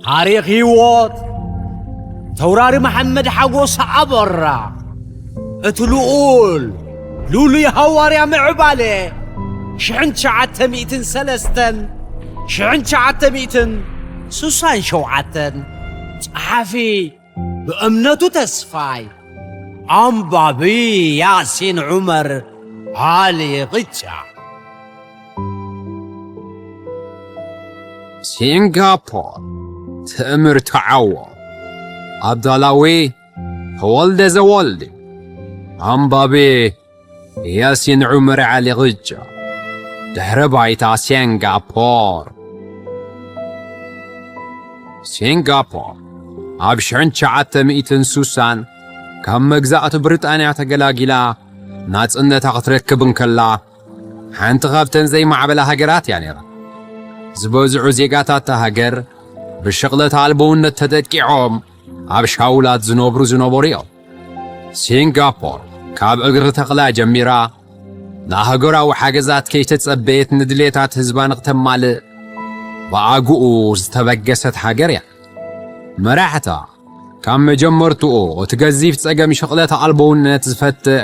ታሪኽ ህይወት ተውራሪ መሓመድ ሓጎስ ኣበራ፣ እቲ ልኡል ሉሉይ ሃዋርያ ምዕባለ ሽሕን ትሽዓተ ሚእትን ሰለስተን ሽሕን ትሽዓተ ሚእትን ስሳን ሸውዓተን፣ ጸሓፊ ብእምነቱ ተስፋይ፣ ኣንባቢ ያሲን ዑመር ዓሊ ቕጫ። ሲንጋፖር ትእምርቲ ዓወት። ኣዳላዊ ተወልደ ዘወልድ። ኣንባቢ ያሲን ዑመር ዓሊ ቕጫ። ድሕረ ባይታ ሲንጋፖር። ሲንጋፖር ኣብ ሽሕን ትሽዓተ ሚእትን ስሳን ካብ መግዛእቲ ብሪጣንያ ተገላጊላ ናጽነታ ክትረክብ እንከላ፣ ሓንቲ ካብተን ዘይማዕበላ ሃገራት እያ ነይራ። ዝበዝሑ ዜጋታት እታ ሃገር ብሽቕለታ ኣልቦውነት ተጠቂዖም ኣብ ሻውላት ዝነብሩ ዝነበሩ እዮም። ሲንጋፖር ካብ እግሪ ተኽላ ጀሚራ ንሃገራዊ ሓገዛት ከይተጸበየት ንድሌታት ህዝባ ንክተማልእ ብኣግኡ ዝተበገሰት ሃገር እያ። መራሕታ ካብ መጀመርትኡ እቲ ገዚፍ ጸገም ሽቕለታ ኣልቦውነት ዝፈትሕ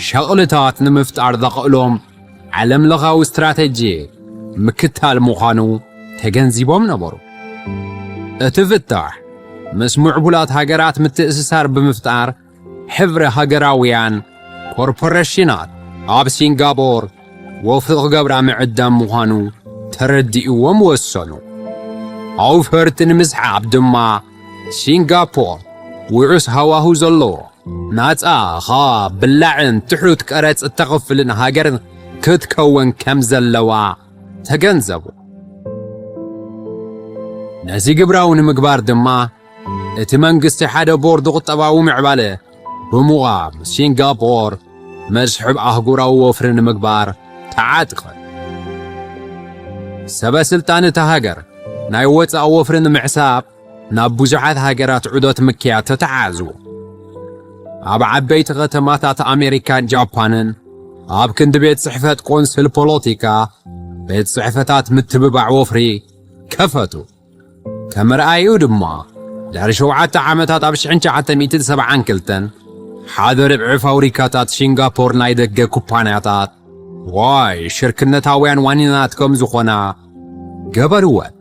ሸቕልታት ንምፍጣር ዘኽእሎም ዓለም ለኻዊ ስትራተጂ ምክታል ምዃኑ ተገንዚቦም ነበሩ። እቲ ፍታሕ ምስ ምዕቡላት ሃገራት ምትእስሳር ብምፍጣር፣ ሕብረ ሃገራውያን ኮርፖሬሽናት ኣብ ሲንጋፖር ወፍሪ ክገብራ ምዕዳም ምዃኑ ተረዲእዎም ወሰኑ። ኣውፈርቲ ንምስሓብ ድማ ሲንጋፖር ውዑስ ሃዋሁ ዘለዎ፣ ናጻ ካብ ብላዕን ትሑት ቀረጽ እተኽፍልን ሃገር ክትከውን ከም ዘለዋ ተገንዘቡ። ነዚ ግብራዊ ንምግባር ድማ እቲ መንግስቲ ሓደ ቦርድ ቁጠባዊ ምዕባለ ብምቋም ሲንጋፖር መስሕብ ኣህጉራዊ ወፍሪ ንምግባር ተዓጥቀ። ሰበ ስልጣን እታ ሃገር ናይ ወጻኢ ወፍሪ ንምሕሳብ ናብ ብዙሓት ሃገራት ዑደት ምክያድ ተተሓዙ። ኣብ ዓበይቲ ከተማታት ኣሜሪካን ጃፓንን ኣብ ክንዲ ቤት ጽሕፈት ቆንስል ፖለቲካ፣ ቤት ጽሕፈታት ምትብባዕ ወፍሪ ከፈቱ። ከም ርኣዩ ድማ፣ ድሕሪ ሸውዓተ ዓመታት ኣብ ሽሕን ትሽዓተ ሚእትን ሰብዓን ክልተን ሓደ ርብዒ ፋብሪካታት ሲንጋፖር ናይ ደገ ኩባንያታት ወይ ሽርክነታውያን ዋኒናት ከም ዝኾና ገበርወን።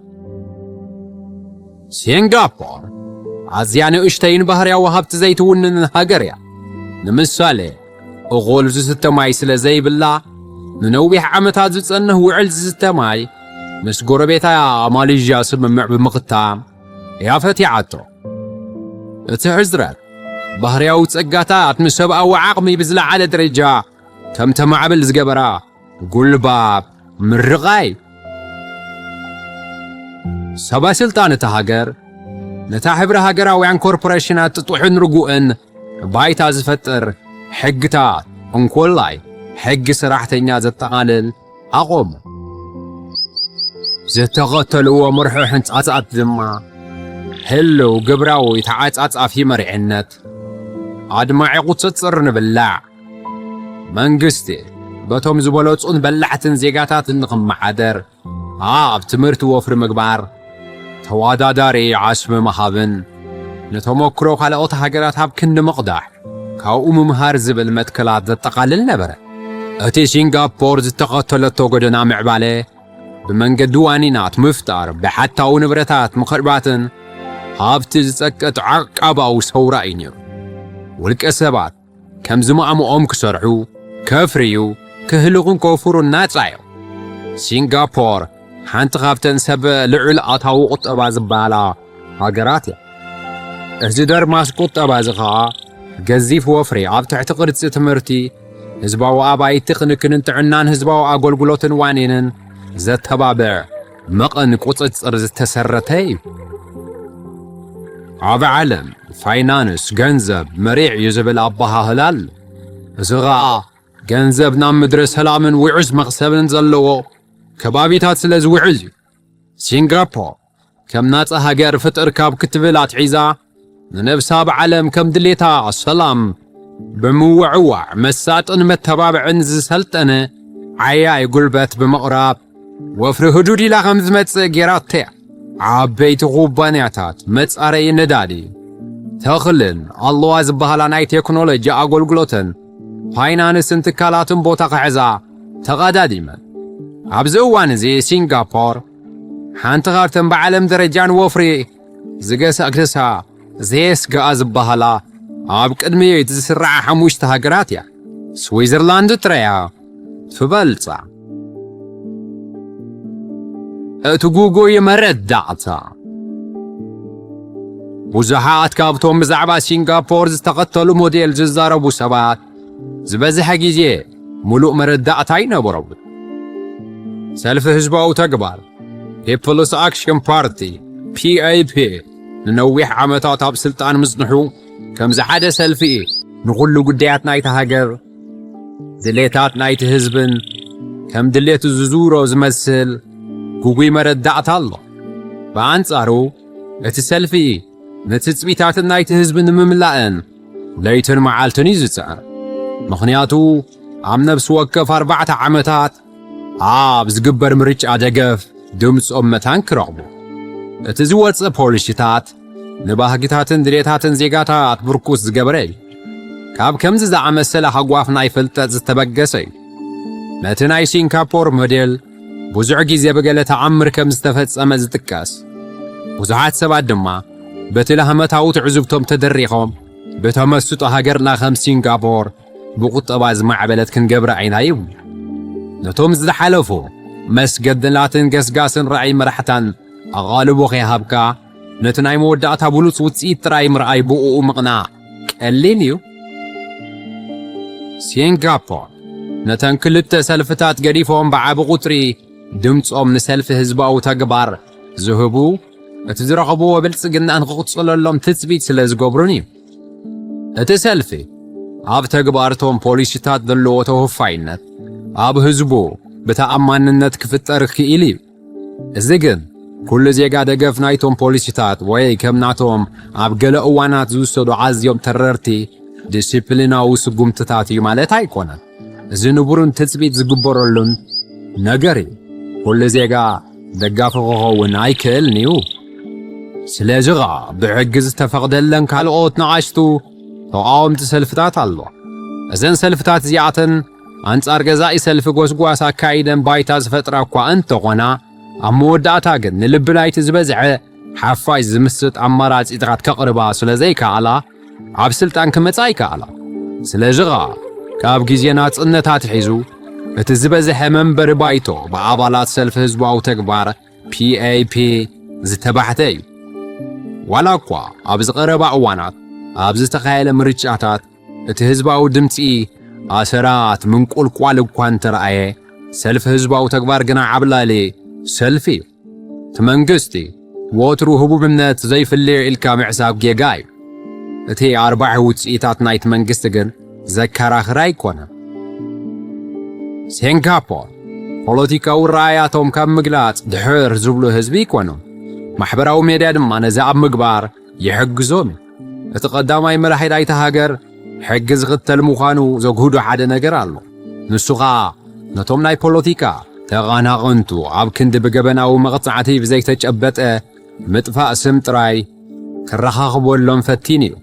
ሲንጋፖር ኣዝያ ንእሽተይን ባህርያዊ ሃብቲ ዘይትውንንን ሃገር እያ። ንምሳሌ፣ እኹል ዝስተ ማይ ስለ ዘይብላ፣ ንነዊሕ ዓመታት ዝጸንህ ውዕል ዝስተ ማይ ምስ ጎረቤታ ማሌዥያ ስምምዕ ብምኽታም እያ ፈቲዓቶ። እቲ ሕጽረት ባህርያዊ ጸጋታት ንሰብኣዊ ዓቕሚ ብዝለዓለ ደረጃ ከም ተማዕብል ዝገበራ ጉልባብ ምርቓ እዩ። ሰበ ስልጣን እታ ሃገር ነታ ሕብረ ሃገራውያን ኮርፖሬሽናት ጥጡሕን ርጉእን ባይታ ዝፈጥር ሕግታት፣ እንኮላይ ሕጊ ሰራሕተኛ ዘጠቓልል ኣቖሙ። ዝተኸተልዎ መርሖ ሕንጻጻት ድማ ህልው ግብራዊ ተዓጻጻፊ መሪሕነት፣ ኣድማዒ ቁጽጽር ንብላዕ፣ መንግስቲ በቶም ዝበለጹን በላሕትን ዜጋታትን ንኽመሓደር ኣብ ትምህርቲ ወፍሪ ምግባር፣ ተወዳዳሪ ዓስቢ ምሃብን ንተመክሮ ካልኦት ሃገራት ኣብ ክንዲ ምቕዳሕ ካብኡ ምምሃር ዝብል መትከላት ዘጠቓልል ነበረ። እቲ ሲንጋፖር ዝተኸተለቶ ጎደና ምዕባለ ብመንገዲ ዋኒናት ምፍጣር፣ ብሓታዊ ንብረታት ምኽዕባትን ሃብቲ ዝጸቅጥ ዓቃባዊ ሰውራ እዩ ነይሩ። ውልቀ ሰባት ከም ዝማእምኦም ክሰርሑ፣ ከፍርዩ፣ ክህልኹን ከውፍሩን ናጻ እዮም። ሲንጋፖር ሓንቲ ካብተን ሰብ ልዑል ኣታዊ ቁጠባ ዝበሃላ ሃገራት እያ። እዚ ደርማስ ቁጠባ እዚ ኸኣ ገዚፍ ወፍሪ ኣብ ትሕቲ ቅርጺ ትምህርቲ፣ ህዝባዊ ኣባይቲ ክንክንን ጥዕናን ህዝባዊ ኣገልግሎትን ዋኒንን ዘተባብዕ መቐን ቁጽጽር ዝተሰረተ እዩ። ኣብ ዓለም ፋይናንስ ገንዘብ መሪሕ እዩ ዝብል ኣበሃህላ ኣሎ። እዚ ኸኣ ገንዘብ ናብ ምድረ ሰላምን ውዑስ መኽሰብን ዘለዎ ከባቢታት ስለ ዝውዕል እዩ። ሲንጋፖር ከም ናጻ ሃገር ፍጥር ካብ ክትብል ኣትሒዛ፣ ንነብሳ ኣብ ዓለም ከም ድሌታ ሰላም ብምውዕዋዕ መሳጥን መተባብዕን ዝሰልጠነ ዓያይ ጉልበት ብምቕራብ ወፍሪ ህዱድ ኢላ ከም ዝመጽእ ጌራቶ እያ። ዓበይቲ ኩባንያታት መጻረዪ ነዳዲ፣ ተኽልን ኣለዋ ዝበሃላ ናይ ቴክኖሎጂ ኣገልግሎትን ፋይናንስን ትካላትን ቦታ ክሕዛ ተቐዳዲመን። ኣብዚ እዋን እዚ ሲንጋፖር ሓንቲ ካብተን ብዓለም ደረጃ ንወፍሪ ዝገሰግሳ ዘየስግኣ ዝበሃላ ኣብ ቅድሚት ዝስርዓ ሓሙሽተ ሃገራት እያ። ስዊዘርላንድ ጥራያ ትበልጻ። እቲ ጉጉይ መረዳእታ። ብዙሓት ካብቶም ብዛዕባ ሲንጋፖር ዝተኸተሉ ሞዴል ዝዛረቡ ሰባት ዝበዝሐ ግዜ ምሉእ መረዳእታ ኣይነበሮምን። ሰልፊ ህዝባዊ ተግባር፣ ፒፕልስ ኣክሽን ፓርቲ፣ ፒ ኣይ ፒ፣ ንነዊሕ ዓመታት ኣብ ስልጣን ምጽንሑ፣ ከምዚ ሓደ ሰልፊ ንኹሉ ጉዳያት ናይታ ሃገር፣ ድሌታት ናይቲ ህዝብን ከም ድሌቱ ዝዝውሮ ዝመስል ግጉይ መረዳእታ ኣሎ። ብኣንጻሩ፣ እቲ ሰልፊ ንትጽቢታትን ናይቲ ህዝቢ ንምምላእን ለይትን መዓልትን እዩ ዝጽዕር። ምኽንያቱ፣ ኣብ ነፍሲ ወከፍ ኣርባዕተ ዓመታት ኣብ ዝግበር ምርጫ ደገፍ ድምጾም መታን ክረኽቡ። እቲ ዝወጸ ፖሊሲታት ንባህግታትን ድሌታትን ዜጋታት ብርኩስ ዝገበረ እዩ። ካብ ከምዚ ዝኣመሰለ ሃጓፍ ናይ ፍልጠት ዝተበገሰ እዩ። ነቲ ናይ ሲንጋፖር ሞዴል ብዙሕ ግዜ ብገለ ተኣምር ከም ዝተፈጸመ ዝጥቀስ። ብዙሓት ሰባት ድማ በቲ ላህመታዊ ትዕዝብቶም ተደሪኾም ብተመስጦ ሃገርና ከም ሲንጋፖር ብቁጠባ ዝማዕበለት ክንገብራ ኢና ይብሉ። ነቶም ዝሓለፉ መስገድላትን ገስጋስን ራእይ መራሕታን ኣቓልቦ ከይሃብካ፣ ነቲ ናይ መወዳእታ ብሉጽ ውጽኢት ጥራይ ምርኣይ ብእኡ ምቕናዕ ቀሊል እዩ። ሲንጋፖር ነተን ክልተ ሰልፍታት ገዲፎም ብዓቢ ቁጽሪ ድምጾም ንሰልፊ ህዝባዊ ተግባር ዝህቡ፣ እቲ ዝረኸብዎ ብልጽግና ንክቕጽለሎም ትጽቢት ስለ ዝገብሩን እዩ። እቲ ሰልፊ ኣብ ተግባር እቶም ፖሊሲታት ዘለዎ ተወፋይነት ኣብ ህዝቡ ብተኣማንነት ክፍጠር ክኢል እዩ። እዚ ግን ኩሉ ዜጋ ደገፍ ናይቶም ፖሊሲታት ወይ ከም ናቶም ኣብ ገለ እዋናት ዝውሰዱ ኣዝዮም ተረርቲ ዲሲፕሊናዊ ስጉምትታት እዩ ማለት ኣይኮነን። እዚ ንቡርን ትጽቢት ዝግበረሉን ነገር እዩ። ኩሉ ዜጋ ደጋፊ ክኸውን ኣይክእልን እዩ። ስለዚ ኸኣ ብሕጊ ዝተፈቕደለን ካልኦት ንኣሽቱ ተቓወምቲ ሰልፍታት ኣሎ። እዘን ሰልፍታት እዚኣተን ኣንጻር ገዛኢ ሰልፊ ጎስጓስ ኣካይደን ባይታ ዝፈጥራ እኳ እንተኾና፣ ኣብ መወዳእታ ግን ንልቢ ናይቲ ዝበዝሐ ሓፋሽ ዝምስጥ ኣማራጺታት ከቕርባ ስለ ዘይከኣላ፣ ኣብ ስልጣን ክመጻ ኣይከኣላ። ስለዚ ኸኣ ካብ ግዜ ናጽነት ኣትሒዙ እቲ ዝበዝሐ መንበሪ ባይቶ ብኣባላት ሰልፊ ህዝባዊ ተግባር፣ ፒ ኣይ ፒ፣ ዝተባሕተ እዩ። ዋላ እኳ ኣብዚ ቀረባ እዋናት ኣብ ዝተኻየደ ምርጫታት እቲ ህዝባዊ ድምጺ ኣሰራት ምንቁልቋል እኳ እንተረኣየ፣ ሰልፊ ህዝባዊ ተግባር ግና ዓብላሊ ሰልፊ እዩ። እቲ መንግስቲ ወትሩ ህቡብነት ዘይፍልዮ ኢልካ ምሕሳብ ጌጋ እዩ። እቲ ኣርባሒ ውጽኢታት ናይቲ መንግስቲ ግን ዘከራኽር ኣይኮነን። ሲንጋፖር ፖለቲካዊ ረኣያቶም ካብ ምግላጽ ድሕር ዝብሉ ህዝቢ ኣይኮኑን። ማሕበራዊ ሜድያ ድማ ነዚ ኣብ ምግባር ይሕግዞም እዩ። እቲ ቀዳማይ መራሒ ናይታ ሃገር ሕጊ ዝኽተል ምዃኑ ዘግህዶ ሓደ ነገር ኣሎ። ንሱ ኸኣ ነቶም ናይ ፖለቲካ ተቓናቐንቱ ኣብ ክንዲ ብገበናዊ መቕጻዕቲ ብዘይተጨበጠ ምጥፋእ ስም ጥራይ ክረኻኽበሎም ፈቲኑ እዩ።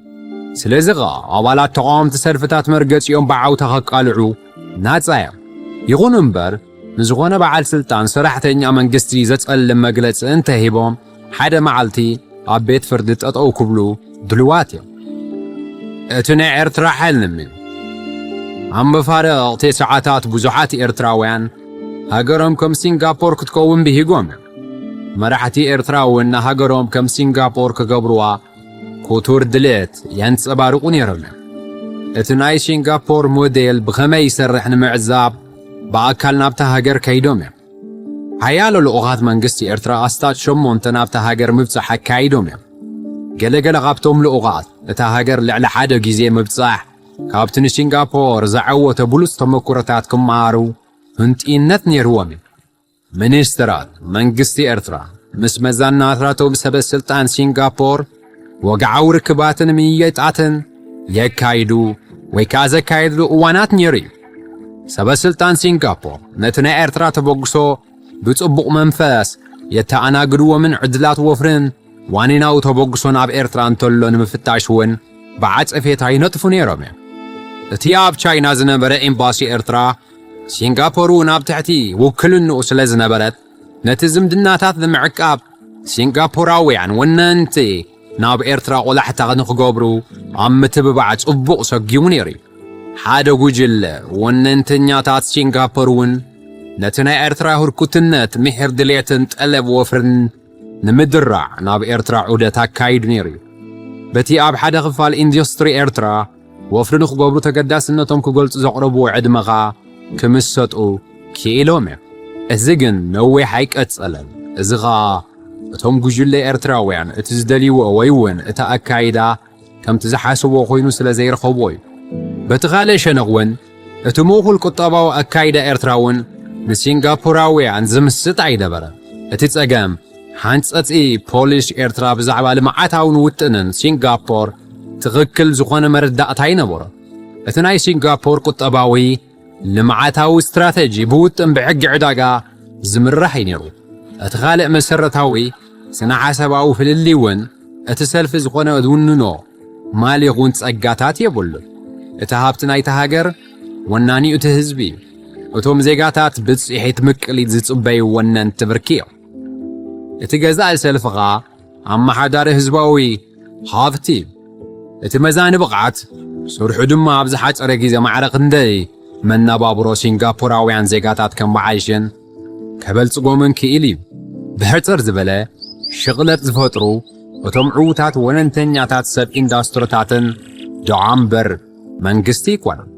ስለዚ ኸኣ ኣባላት ተቓወምቲ ሰልፍታት መርገጺኦም ብዓውታ ከቃልዑ ናጻ እዮም። ይኹን እምበር፣ ንዝኾነ በዓል ስልጣን ሰራሕተኛ መንግስቲ ዘጸልም መግለጺ እንተሂቦም፣ ሓደ መዓልቲ ኣብ ቤት ፍርዲ ጠጠው ክብሉ ድልዋት እዮም። እቲ ናይ ኤርትራ ሕልሚ እዩ። ኣብ መፋርቕ ሰዓታት ብዙሓት ኤርትራውያን ሃገሮም ከም ሲንጋፖር ክትከውን ብሂጎም እዮም። መራሕቲ ኤርትራ እውን ንሃገሮም ከም ሲንጋፖር ክገብርዋ ክቱር ድሌት የንጸባርቑ ነይሮም እዮም። እቲ ናይ ሲንጋፖር ሞዴል ብኸመይ ይሰርሕ ንምዕዛብ ብኣካል ናብታ ሃገር ከይዶም እዮም። ሓያሎ ልኡኻት መንግስቲ ኤርትራ ኣስታት ሸሞንተ ናብታ ሃገር ምብጻሕ ኣካይዶም እዮም። ገለገለ ካብቶም ልኡኻት እታ ሃገር ልዕሊ ሓደ ግዜ ምብጻሕ ካብቲ ንሲንጋፖር ዘዐወተ ብሉጽ ተመኩሮታት ክመሃሩ ህንጥይነት ነይርዎም እዩ። ሚኒስትራት መንግስቲ ኤርትራ ምስ መዛናትራቶም ሰበ ስልጣን ሲንጋፖር ወግዓዊ ርክባትን ምይይጣትን የካይዱ ወይ ከኣ ዘካየድሉ እዋናት ነይሩ እዩ። ሰበ ስልጣን ሲንጋፖር ነቲ ናይ ኤርትራ ተበግሶ ብጽቡቕ መንፈስ የተኣናግድዎምን ዕድላት ወፍርን ዋኒናዊ ተበግሶ ናብ ኤርትራ እንተሎ ንምፍታሽ እውን ብዓጸፌታ ይነጥፉ ነይሮም እዮም። እቲ ኣብ ቻይና ዝነበረ ኤምባሲ ኤርትራ፣ ሲንጋፖር እውን ኣብ ትሕቲ ውክልንኡ ስለ ዝነበረት፣ ነቲ ዝምድናታት ንምዕቃብ ሲንጋፖራውያን ወነንቲ ናብ ኤርትራ ቆላሕታ ንክገብሩ ኣብ ምትብባዕ ጽቡቕ ሰጊሙ ነይሩ እዩ። ሓደ ጉጅለ ወነንተኛታት ሲንጋፖር እውን ነቲ ናይ ኤርትራ ህርኩትነት ምሒር ድሌትን ጠለብ ወፍርን ንምድራዕ ናብ ኤርትራ ዑደት ኣካይዱ ነይሩ እዩ። በቲ ኣብ ሓደ ክፋል ኢንዱስትሪ ኤርትራ ወፍሪ ንክገብሩ ተገዳስነቶም ክገልጹ ዘቕረብዎ ዕድመ ኸኣ ክምሰጡ ክኢሎም እዮም። እዚ ግን ነዊሕ ኣይቀጸለን። እዚ ኸኣ እቶም ጉጅለ ኤርትራውያን እቲ ዝደልይዎ ወይ እውን እቲ ኣካይዳ ከምቲ ዝሓስብዎ ኮይኑ ስለ ዘይረኸብዎ እዩ። በቲ ካልእ ሸነኽ እውን እቲ ምእኹል ቁጠባዊ ኣካይዳ ኤርትራ እውን ንሲንጋፖራውያን ዝምስጥ ኣይነበረን። እቲ ጸገም ሓንጸጺ ፖሊስ ኤርትራ ብዛዕባ ልምዓታውን ውጥንን ሲንጋፖር ትኽክል ዝኾነ መረዳእታ ኣይነበሮ። እቲ ናይ ሲንጋፖር ቁጠባዊ ልምዓታዊ ስትራተጂ ብውጥን ብሕጊ ዕዳጋ ዝምራሕ እዩ ነይሩ። እቲ ካልእ መሰረታዊ ስነ ሓሳባዊ ፍልልይ እውን እቲ ሰልፊ ዝኾነ ዝውንኖ ማል ይኹን ጸጋታት የብሉን። እቲ ሃብቲ ናይቲ ሃገር ወናኒኡ እቲ ህዝቢ እዩ። እቶም ዜጋታት ብጽሒት ምቅሊት ዝጽበዩ ወነንቲ ብርኪ እዮም። እቲ ገዛኢ ሰልፊ ኸኣ ኣመሓዳሪ ህዝባዊ ሃብቲ እዩ። እቲ መዛኒ ብቕዓት ስርሑ ድማ ኣብ ዝሓጸረ ግዜ ማዕረ ክንደይ መነባብሮ ሲንጋፖራውያን ዜጋታት ከመዓይሽን ከበልጽጎምን ክኢል እዩ። ብሕጽር ዝበለ ሽቕለጥ ዝፈጥሩ እቶም ዕዉታት ወነንተኛታት ሰብ ኢንዳስትሪታትን ደዓ እምበር መንግስቲ ኣይኮነን።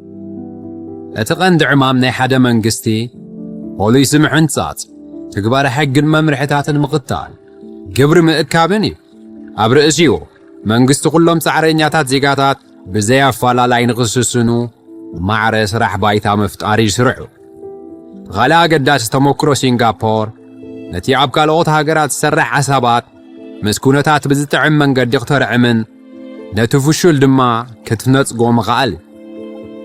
እቲ ቀንዲ ዕማም ናይ ሓደ መንግስቲ ፖሊሲ ምሕንጻጽ፣ ትግባረ ሕግን መምርሕታትን ምኽታል፣ ግብሪ ምእካብን እዩ። ኣብ ርእሲኡ መንግስቲ ኩሎም ጻዕረኛታት ዜጋታት ብዘይ ኣፈላላይ ንኽስስኑ ማዕረ ስራሕ ባይታ ምፍጣር እዩ ስርሑ። ካልእ ኣገዳሲ ተመክሮ ሲንጋፖር ነቲ ኣብ ካልኦት ሃገራት ዝሰርሕ ሓሳባት ምስ ኩነታት ብዝጥዕም መንገዲ ክተርዕምን ነቲ ፍሹል ድማ ክትነጽጎ ምኽኣል።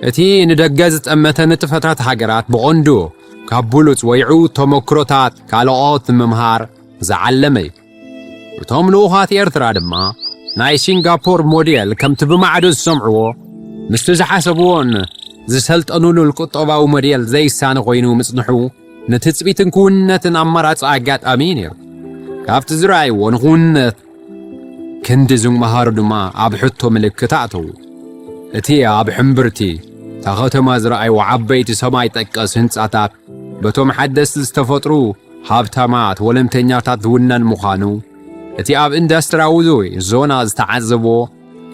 እቲ ንደገ ዝጠመተ ንጥፈታት ሃገራት ብቐንዱ ካብ ብሉጽ ወይ ዕዉት ተመክሮታት ካልኦት ንምምሃር ዝዓለመ እዩ። እቶም ልኡኻት ኤርትራ ድማ ናይ ሲንጋፖር ሞዴል ከምቲ ብማዕዶ ዝሰምዕዎ ምስቲ ዝሓሰብዎን ዝሰልጠኑሉን ቁጠባዊ ሞዴል ዘይሳነ ኮይኑ ምጽንሑ ንትጽቢትን ክውንነትን ኣማራጺ ኣጋጣሚ እዩ ነይሩ። ካብቲ ዝረኣይዎ ንክውንነት ክንዲ ዝመሃሩ ድማ ኣብ ሕቶ ምልክት ኣእተዉ። እቲ ኣብ ሕምብርቲ እታ ከተማ ዝረኣይዎ ዓበይቲ ሰማይ ጠቀስ ህንጻታት በቶም ሓደስቲ ዝተፈጥሩ ሃብታማት ወለንተኛታት ዝውነን ምዃኑ፣ እቲ ኣብ ኢንዳስትሪያዊ ዞና ዝተዓዘቦ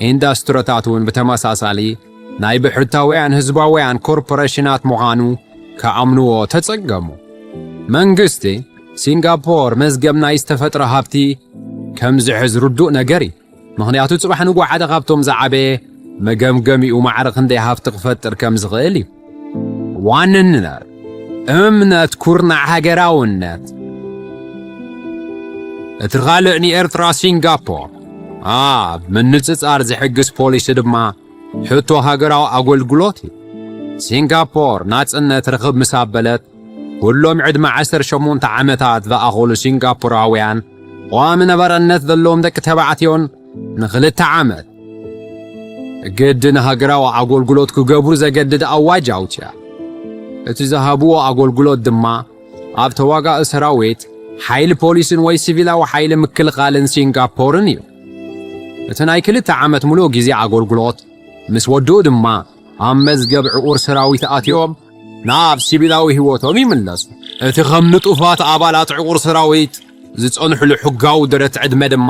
ኢንዳስትሪታት እውን ብተመሳሳሊ ናይ ብሕታውያን ህዝባውያን ኮርፖሬሽናት ምዃኑ ክኣምንዎ ተጸገሙ። መንግስቲ ሲንጋፖር መዝገብ ናይ ዝተፈጥረ ሃብቲ ከም ዝሕዝ ርዱእ ነገር እዩ። ምኽንያቱ ጽባሕ ንግሆ ሓደ ካብቶም ዝዓበየ መገምገሚኡ ማዕረ ክንደይ ሃብቲ ክፈጥር ከም ዝኽእል እዩ። ዋንነት፣ እምነት፣ ኩርናዕ፣ ሃገራውነት። እቲ ካልእ ንኤርትራ ሲንጋፖር ኣብ ምንጽጻር ዝሕግዝ ፖሊሲ ድማ ሕቶ ሃገራዊ ኣገልግሎት እዩ። ሲንጋፖር ናጽነት ርኽብ ምስ ኣበለት፣ ኩሎም ዕድመ ዓሰርተ ሸሞንተ ዓመታት ዝኣኸሉ ሲንጋፖራውያን ቀዋሚ ነባርነት ዘለዎም ደቂ ተባዕትዮን ንኽልተ ዓመት ግድን ሃገራዊ ኣገልግሎት ክገብሩ ዘገድድ ኣዋጅ ኣውጽኣ። እቲ ዝሃብዎ ኣገልግሎት ድማ ኣብ ተዋጋኢ ሰራዊት፣ ሓይሊ ፖሊስን ወይ ሲቪላዊ ሓይሊ ምክልኻልን ሲንጋፖርን እዩ። እቲ ናይ ክልተ ዓመት ምሉእ ግዜ ኣገልግሎት ምስ ወድኡ ድማ ኣብ መዝገብ ዕቑር ሰራዊት ኣትዮም ናብ ሲቪላዊ ህይወቶም ይምለሱ። እቲ ከም ንጡፋት ኣባላት ዕቑር ሰራዊት ዝጸንሕሉ ሕጋዊ ደረት ዕድመ ድማ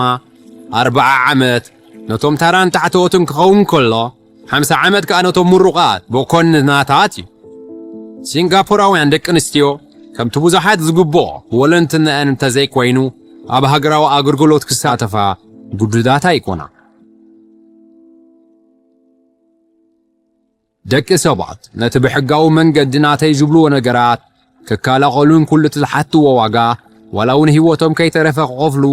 ኣርብዓ ዓመት ነቶም ታራን ታሕተዎትን ክኸውን ከሎ፣ ሓምሳ ዓመት ከኣ ነቶም ምሩቓት መኮንናታት እዩ። ሲንጋፖራውያን ደቂ ኣንስትዮ ከምቲ ብዙሓት ዝግብኦ ወለንትነአን እንተዘይኮይኑ ኣብ ሃገራዊ ኣገልግሎት ክሳተፋ ግዱዳት ኣይኮና። ደቂ ሰባት ነቲ ብሕጋዊ መንገዲ ናተይ ዝብልዎ ነገራት ክከላኸሉን ኩሉ እቲ ዝሓትዎ ዋጋ ዋላ እውን ህይወቶም ከይተረፈ ክኸፍሉ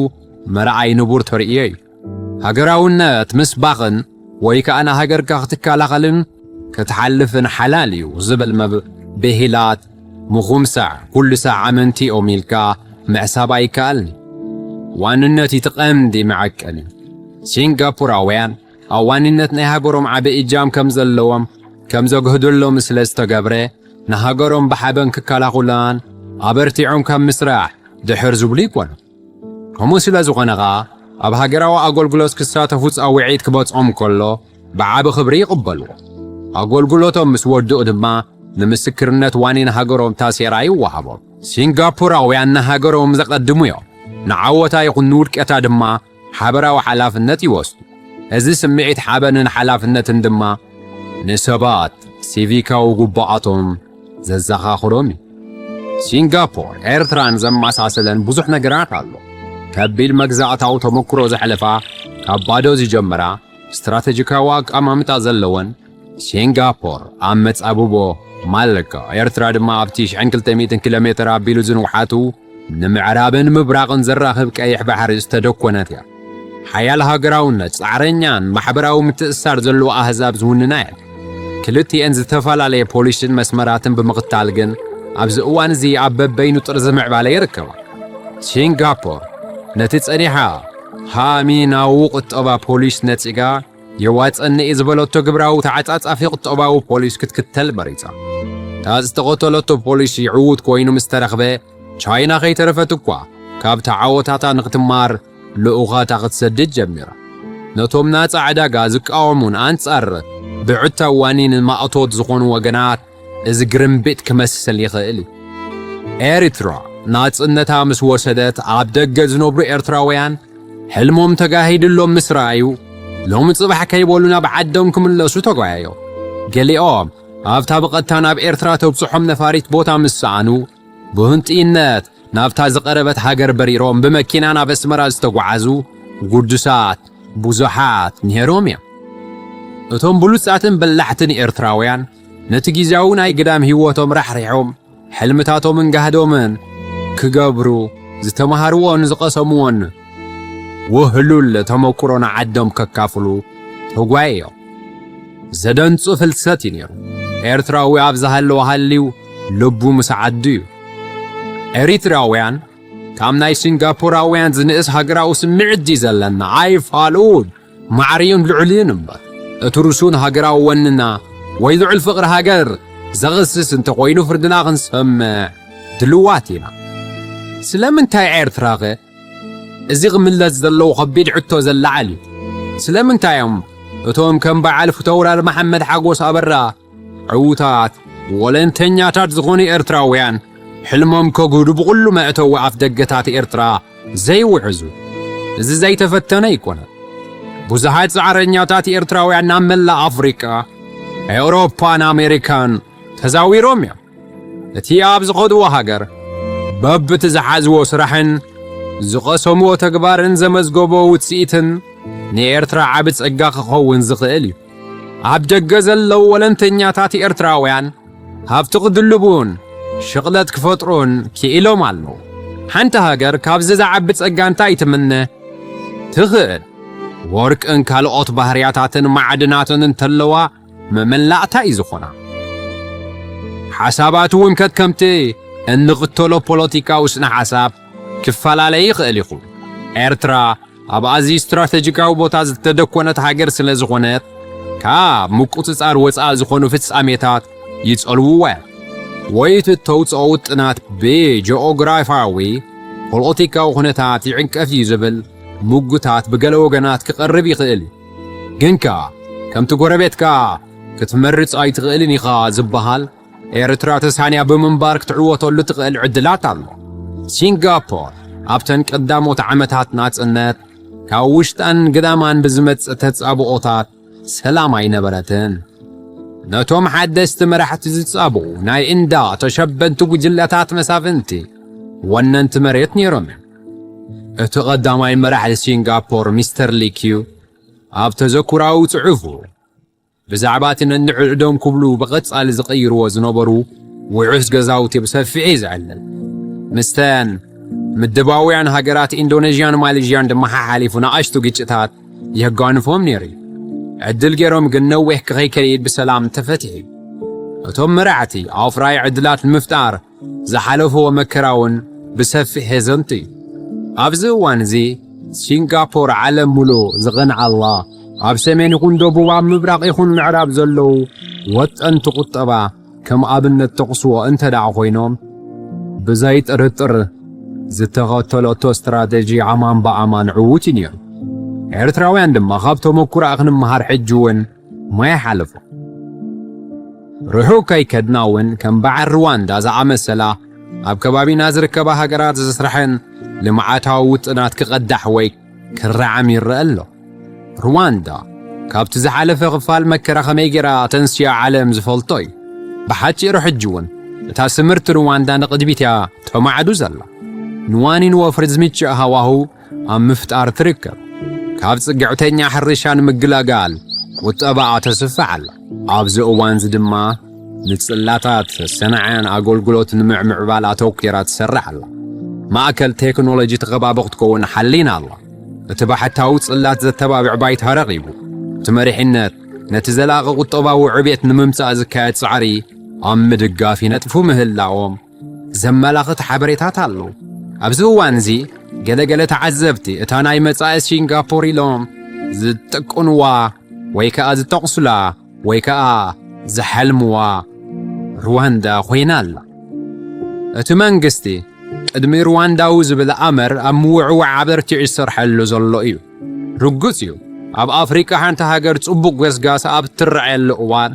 ምርኣይ ንቡር ተርእዮ እዩ። ሃገራውነት ምስባኽን ወይ ከኣ ንሃገርካ ክትከላኸልን ክትሓልፍን ሓላል እዩ ዝብል መብ-፣ ብሂላት ምኹም ሳዕ ኩሉ ሳዕ ኣመንቲ እዮም ኢልካ ምሕሳብ ኣይከኣልን። ዋንነት እቲ ቀንዲ መዐቀኒ። ሲንጋፖራውያን ኣብ ዋንነት ናይ ሃገሮም ዓቢ እጃም ከም ዘለዎም ከም ዘግህደሎም ስለ ዝተገብረ፣ ንሃገሮም ብሓበን ክከላኸሉን ኣበርቲዖም ካብ ምስራሕ ድሕር ዝብሉ ይኮኑ። ከምኡ ስለ ዝኾነ ኸኣ፣ ኣብ ሃገራዊ ኣገልግሎት ክሳተፉ ጻውዒት ክመጽኦም ከሎ ብዓቢ ክብሪ ይቕበልዎ። ኣገልግሎቶም ምስ ወድኡ ድማ ንምስክርነት ዋኒን ሃገሮም ታሴራ ይወሃቦም። ሲንጋፖራውያን ንሃገሮም ዘቐድሙ እዮም። ንዓወታ ይኹን ንውድቀታ ድማ ሓበራዊ ሓላፍነት ይወስዱ። እዚ ስምዒት ሓበንን ሓላፍነትን ድማ ንሰባት ሲቪካዊ ግቡኣቶም ዘዘኻኽሮም እዩ። ሲንጋፖር ኤርትራን ዘመሳሰለን ብዙሕ ነገራት ኣሎ። ከቢድ መግዛእታዊ ተመክሮ ዘሕለፋ፣ ካብ ባዶ ዝጀመራ፣ ስትራቴጂካዊ ኣቀማምጣ ዘለወን፣ ሲንጋፖር ኣብ መጻብቦ ማለካ፣ ኤርትራ ድማ ኣብቲ ሽሕን ክልተ ሚእትን ኪሎ ሜትር ኣቢሉ ዝንውሓቱ ንምዕራብን ምብራቕን ዘራኽብ ቀይሕ ባሕሪ ዝተደኮነት እያ። ሓያል ሃገራውነት፣ ጻዕረኛን ማሕበራዊ ምትእስሳር ዘለዎ ኣህዛብ ዝውንና እየን። ክልቲኤን ዝተፈላለየ ፖሊሲን መስመራትን ብምኽታል ግን፣ ኣብዚ እዋን እዚ ኣብ በበይኑ ጥርዚ ምዕባለ ይርከባ። ሲንጋፖር ነቲ ጸኒሓ ሃሚናዊ ቁጠባ ፖሊስ ነጺጋ፣ የዋጸኒ እዩ ዝበለቶ ግብራዊ ተዓጻጻፊ ቁጠባዊ ፖሊስ ክትክተል መሪጻ። እታ ዝተኸተለቶ ፖሊሲ ዕዉት ኮይኑ ምስ ተረኽበ፣ ቻይና ከይተረፈት እኳ ካብ ተዓወታታ ንክትማር ልኡኻታ ክትሰድድ ጀሚራ። ነቶም ናጻ ዕዳጋ ዝቃወሙን ኣንጻር ብዕታዊ ዋኒን ማእቶት ዝኾኑ ወገናት እዚ ግርምቢጥ ክመስል ይኽእል እዩ። ኤርትራ ናጽነታ ምስ ወሰደት፣ ኣብ ደገ ዝነብሩ ኤርትራውያን ሕልሞም ተጋሂድሎም ምስ ረኣዩ፣ ሎሚ ጽባሕ ከይበሉ ናብ ዓዶም ክምለሱ ተጓየዮም። ገሊኦም ኣብታ ብቐጥታ ናብ ኤርትራ ተብጽሖም ነፋሪት ቦታ ምስ ሰኣኑ፣ ብህንጥይነት ናብታ ዝቐረበት ሃገር በሪሮም ብመኪና ናብ ኣስመራ ዝተጓዓዙ ግዱሳት ብዙሓት ነይሮም እዮም። እቶም ብሉጻትን በላሕትን ኤርትራውያን ነቲ ግዝያዊ ናይ ግዳም ህይወቶም ራሕሪሖም፣ ሕልምታቶምን ጋህዶምን ክገብሩ ዝተማሃርዎን ዝቐሰምዎን ውህሉል ተመኩሮ ንዓዶም ከካፍሉ ተጓየዮም። ዘደንጹ ፍልሰት እዩ ነይሩ። ኤርትራዊ ኣብ ዝሃለወ ሃልዩ ልቡ ምስ ዓዱ እዩ። ኤሪትራውያን ካብ ናይ ሲንጋፖራውያን ዝንእስ ሃገራዊ ስምዒት ድዩ ዘለና? ኣይፋሉን። ማዕርዩን ልዑልዩን እምበር። እቲ ርሱን ሃገራዊ ወንና ወይ ልዑል ፍቕሪ ሃገር ዘኽስስ እንተኾይኑ፣ ፍርድና ክንሰምዕ ድልዋት ኢና። ስለምንታይ ኤርትራኸ? እዚ ክምለስ ዘለዎ ከቢድ ሕቶ ዘለዓል እዩ። ስለምንታይ እዮም እቶም ከም በዓል ፊተውራሪ መሓመድ ሓጎስ ኣበራ ዕዉታት ወለንተኛታት ዝኾኑ ኤርትራውያን ሕልሞም ከግህዱ ብኹሉ መእተዊ ኣፍ ደገታት ኤርትራ ዘይውሕዙ? እዚ ዘይተፈተነ ኣይኮነን። ብዙሓት ጻዕረኛታት ኤርትራውያን ናብ መላእ ኣፍሪቃ፣ ኤውሮፓን ኣሜሪካን ተዛዊሮም እዮም። እቲ ኣብ ዝኸድዎ ሃገር፣ በብቲ ዝሓዝዎ ስራሕን ዝቐሰምዎ ተግባርን ዘመዝገቦ ውጽኢትን ንኤርትራ ዓቢ ጸጋ ክኸውን ዝኽእል እዩ። ኣብ ደገ ዘለዉ ወለንተኛታት ኤርትራውያን ሃብቲ ክድልቡን ሽቕለት ክፈጥሩን ክኢሎም ኣለዉ። ሓንቲ ሃገር ካብዚ ዝዓቢ ጸጋ እንታይ ትምነ ትኽእል? ወርቅን ካልኦት ባህርያታትን ማዕድናትን እንተለዋ፣ መመላእታ እዩ ዝኾና። ሓሳባት እውን ከከምቲ እንኽተሎ ፖለቲካዊ ስነ ሓሳብ ክፈላለይ ይኽእል ይኹን። ኤርትራ ኣብ ኣዝዩ ስትራተጂካዊ ቦታ ዝተደኮነት ሃገር ስለ ዝኾነት፣ ካብ ምቁጽጻር ወጻኢ ዝኾኑ ፍጻሜታት ይጸልውዋ እዮም። ወይ እቲ እተውጽኦ ውጥናት ብጂኦግራፊያዊ ፖለቲካዊ ኩነታት ይዕንቀፍ እዩ ዝብል ምጉታት ብገለ ወገናት ክቐርብ ይኽእል እዩ። ግን ከኣ፣ ከምቲ ጎረቤትካ ክትመርጽ ኣይትኽእልን ኢኻ ዝበሃል፣ ኤርትራ ተሳንያ ብምንባር ክትዕወተሉ ትኽእል ዕድላት ኣሎ። ሲንጋፖር ኣብተን ቀዳሞት ዓመታት ናጽነት ካብ ውሽጣን ግዳማን ብዝመጽእ ተጻብኦታት ሰላም ኣይነበረትን። ነቶም ሓደስቲ መራሕቲ ዝጻብኡ ናይ እንዳ ተሸበንቲ ጉጅለታት መሳፍንቲ ወነንቲ መሬት ነይሮም እዮም። እቲ ቀዳማይ መራሒ ሲንጋፖር ሚስተር ሊ ኪዩ ኣብ ተዘክራዊ ጽሑፉ፣ ብዛዕባ እቲ ነንዕድዶም ክብሉ ብቐጻሊ ዝቕይርዎ ዝነበሩ ውሑስ ገዛውቲ ብሰፊሑ እዩ ዘዕልል። ምስተን ምድባውያን ሃገራት ኢንዶኔዥያን ማሌዥያን ድማ ሓሓሊፉ ንኣሽቱ ግጭታት የጓንፎም ነይሩ እዩ። ዕድል ገይሮም ግን ነዊሕ ከይከይድ ብሰላም ተፈቲሑ እዩ። እቶም መራሕቲ ኣፍራዪ ዕድላት ንምፍጣር ዝሓለፍዎ መከራ እውን ብሰፊሕ የዘንቱ እዩ። ኣብዚ እዋን እዚ ሲንጋፖር ዓለም ሙሉእ ዝቐንዓላ፣ ኣብ ሰሜን ይኹን ደቡብ፣ ኣብ ምብራቕ ይኹን ምዕራብ ዘለዉ ወጠንቲ ቁጠባ ከም ኣብነት ጠቕስዎ እንተ ደኣ ኮይኖም፣ ብዘይ ጥርጥር ዝተኸተለቶ ስትራተጂ ኣማን ብኣማን ዕዉት እዩ ነይሩ። ኤርትራውያን ድማ ካብ ተመኩሮኣ ክንመሃር ሕጂ እውን ማይ ሓለፎ። ርሑቕ ከይከድና እውን ከም በዓል ሩዋንዳ ዝኣመሰላ ኣብ ከባቢና ዝርከባ ሃገራት ዝስራሕን ልምዓታዊ ውጥናት ክቐዳሕ ወይ ክረዓም ይረአ ኣሎ። ሩዋንዳ ካብቲ ዝሓለፈ ክፋል መከራ ከመይ ጌራ ተንስያ ዓለም ዝፈልጦ እዩ። ብሓጺሩ ሕጂ እውን እታ ስምርቲ ሩዋንዳ ንቕድሚት እያ ተማዕዱ ዘላ። ንዋኒን ወፍሪ ዝምችእ ሃዋሁ ኣብ ምፍጣር ትርከብ። ካብ ጽግዕተኛ ሕርሻ ንምግላጋል ቁጠባኣ ተስፍሕ ኣላ። ኣብዚ እዋንዚ ድማ ንጽላታት ሰንዓን ኣገልግሎት ንምዕምዕባል ኣተኲራ ትሰርሕ ኣላ። ማእከል ቴክኖሎጂ እቲ ከባቢ ክትከውን ሓሊና ኣላ። እቲ ባሕታዊ ጽላት ዘተባብዕ ባይታ ረኺቡ። እቲ መሪሕነት ነቲ ዘላቒ ቁጠባዊ ዕቤት ንምምጻእ ዝካየድ ጻዕሪ ኣብ ምድጋፍ ይነጥፉ ምህላዎም ዘመላኽት ሓበሬታት ኣሎ። ኣብዚ እዋን እዚ ገለገለ ተዓዘብቲ እታ ናይ መጻኢ ሲንጋፖር ኢሎም ዝጥቀኑዋ ወይ ከኣ ዝጠቕሱላ ወይ ከኣ ዝሓልምዋ ሩዋንዳ ኮይና ኣላ። እቲ መንግስቲ ቅድሚ ሩዋንዳዊ ዝብል ኣመር ኣብ ምውዕዋዕ ኣበርቲዑ ዝሰርሐሉ ዘሎ እዩ። ርጉጽ እዩ፣ ኣብ ኣፍሪቃ ሓንቲ ሃገር ጽቡቕ ገስጋስ ኣብ ትረኣየሉ እዋን፣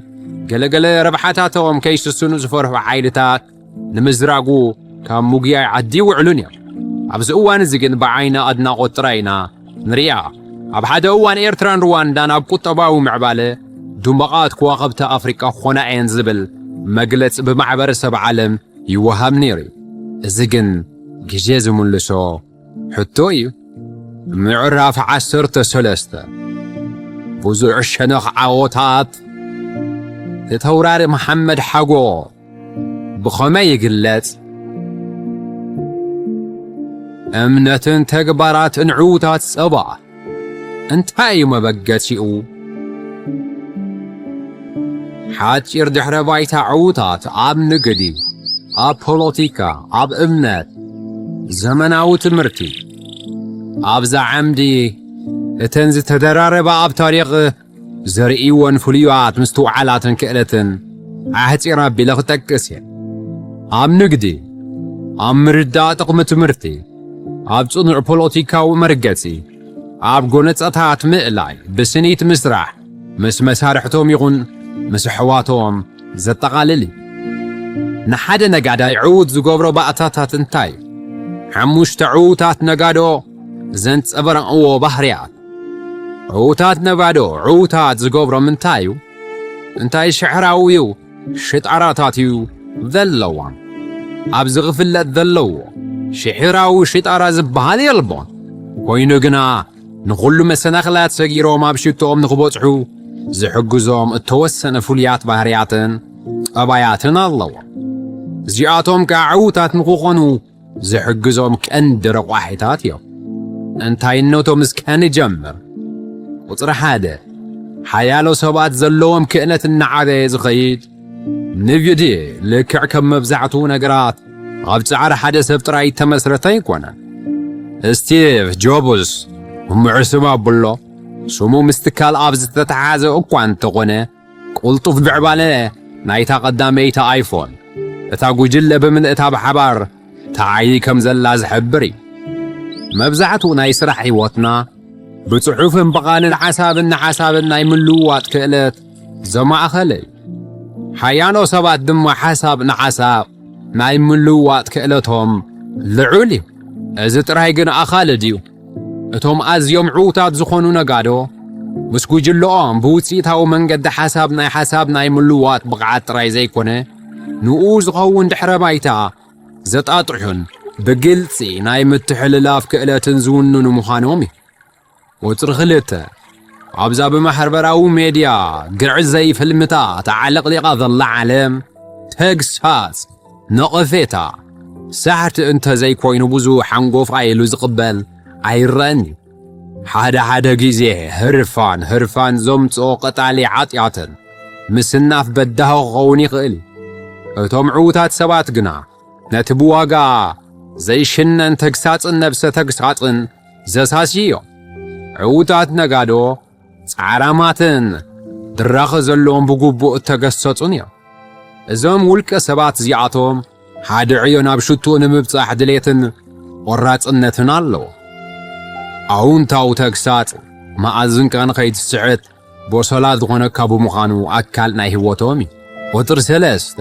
ገለገለ ረብሓታቶም ከይስስኑ ዝፈርሑ ሓይልታት ንምዝራጉ ካብ ምጉያይ ዓዲ ይውዕሉን እዮም። ኣብዚ እዋን እዚ ግን ብዓይኒ ኣድናቖት ጥራይ ኢና ንሪኣ። ኣብ ሓደ እዋን ኤርትራን ሩዋንዳን ኣብ ቁጠባዊ ምዕባለ ድሙቓት ከዋኽብቲ ኣፍሪቃ ክኾና እየን ዝብል መግለጺ ብማሕበረሰብ ዓለም ይወሃብ ነይሩ እዩ። እዚ ግን ግዜ ዝምልሶ ሕቶ እዩ። ምዕራፍ ዓሰርተ ሰለስተ። ብዙሕ ሸነኽ ዓወታት። ፊተውራሪ መሓመድ ሓጎ ብኸመይ ይግለጽ? እምነትን ተግባራትን ዕዉታት ጸባ እንታይ እዩ መበገሲኡ? ሓጺር ድሕረ ባይታ ዕዉታት ኣብ ንግዲ፣ ኣብ ፖለቲካ፣ ኣብ እምነት፣ ዘመናዊ ትምህርቲ። ኣብዛ ዓምዲ እተን ዝተደራረባ ኣብ ታሪኽ ዘርእይወን ፍሉያት ምስትውዓላትን ክእለትን ኣሕጺር ኣቢለ ክጠቅስ እየ። ኣብ ንግዲ፣ ኣብ ምርዳእ ጥቕሚ ትምህርቲ፣ ኣብ ጽኑዕ ፖለቲካዊ መርገጺ፣ ኣብ ጎነጸታት ምእላይ፣ ብስኒት ምስራሕ፣ ምስ መሳርሕቶም ይኹን ምስ ኣሕዋቶም ዘጠቓልል እዩ። ንሓደ ነጋዳይ ዕዉት ዝገብሮ ባእታታት እንታይ እዩ? ሓሙሽተ ዕዉታት ነጋዶ ዘንጸባርቕዎ ባህርያት። ዕዉታት ነጋዶ ዕዉታት ዝገብሮም እንታይ እዩ? እንታይ ሽዕራዊ እዩ ሽጣራታት እዩ ዘለዎም? ኣብዚ ክፍለጥ ዘለዎ ሽዕራዊ ሽጣራ ዝበሃል የልቦን። ኮይኑ ግና ንኹሉ መሰናኽላት ሰጊሮም ኣብ ሽቶኦም ንኽበጽሑ ዝሕግዞም እተወሰነ ፍሉያት ባህርያትን ጠባያትን ኣለዎም። እዚኣቶም ከኣ ዕዉታት ንኽኾኑ ዝሕግዞም ቀንዲ ረቋሒታት እዮም። እንታይነቶም እስከ ንጀምር። ቁጽሪ ሓደ፣ ሓያሎ ሰባት ዘለዎም ክእለት እናዓበየ ዝኸይድ ንግዲ ልክዕ ከም መብዛሕትኡ ነገራት ኣብ ጻዕሪ ሓደ ሰብ ጥራይ እተመስረተ ኣይኮነን። ስቲቭ ጆብስ፣ ምዑ ስም ኣብሎ፣ ስሙ ምስ ትካል ኣብ ዝተተሓሓዘ እኳ እንተኾነ፣ ቅልጡፍ ምዕባለ ናይታ ቀዳመይቲ ኣይፎን፣ እታ ጉጅለ ብምልእታ ብሓባር ተዓይዲ ከም ዘላ ዝሕብር እዩ። መብዛሕትኡ ናይ ስራሕ ህይወትና ብጽሑፍን ብቓልን ሓሳብን ንሓሳብን ናይ ምልውዋጥ ክእለት ዘማእኸለ እዩ። ሓያሎ ሰባት ድማ ሓሳብ ንሓሳብ ናይ ምልውዋጥ ክእለቶም ልዑል እዩ። እዚ ጥራይ ግን ኣኻሊ ድዩ? እቶም ኣዝዮም ዕዉታት ዝኾኑ ነጋዶ፣ ምስ ጉጅለኦም ብውጽኢታዊ መንገዲ ሓሳብ ናይ ሓሳብ ናይ ምልውዋጥ ብቕዓት ጥራይ ዘይኮነ፣ ንኡ ዝኸውን ድሕረ ባይታ ዘጣጥሑን ብግልጺ ናይ ምትሕልላፍ ክእለትን ዝውንኑ ምዃኖም እዩ። ቁጽሪ ክልተ፣ ኣብዛ ብማሕበራዊ ሜድያ ግዕዘይ ፍልምታት ኣዕለቕሊቓ ዘላ ዓለም፣ ተግሳጽ፣ ነቐፌታ፣ ሳሕቲ እንተ ዘይኮይኑ ብዙሕ ሓንጎፋይ ኢሉ ዝቕበል ኣይረኣን እዩ። ሓደ ሓደ ግዜ ህርፋን፣ ህርፋን ዘምጽኦ ቀጣሊ ሓጢኣትን ምስናፍ በዳሂ ክኸውን ይኽእል እዩ። እቶም ዕዉታት ሰባት ግና ነቲ ብዋጋ ዘይሽነን ተግሳጽን ነብሰ ተግሳጽን ዘሳስዩ እዮም። ዕዉታት ነጋዶ ጻዕራማትን ድራኸ ዘለዎም ብግቡእ እተገሰጹን እዮም። እዞም ውልቀ ሰባት እዚኣቶም ሓደ ዕዮ ናብ ሽቱኡ ንምብጻሕ ድሌትን ቆራጽነትን ኣለዎ። ኣውንታዊ ተግሳጽ መኣዝንካ ንኸይትስሕት ቦሶላ ዝኾነካ ብምዃኑ ኣካል ናይ ህይወቶም እዩ። ቁጽሪ ሰለስተ፣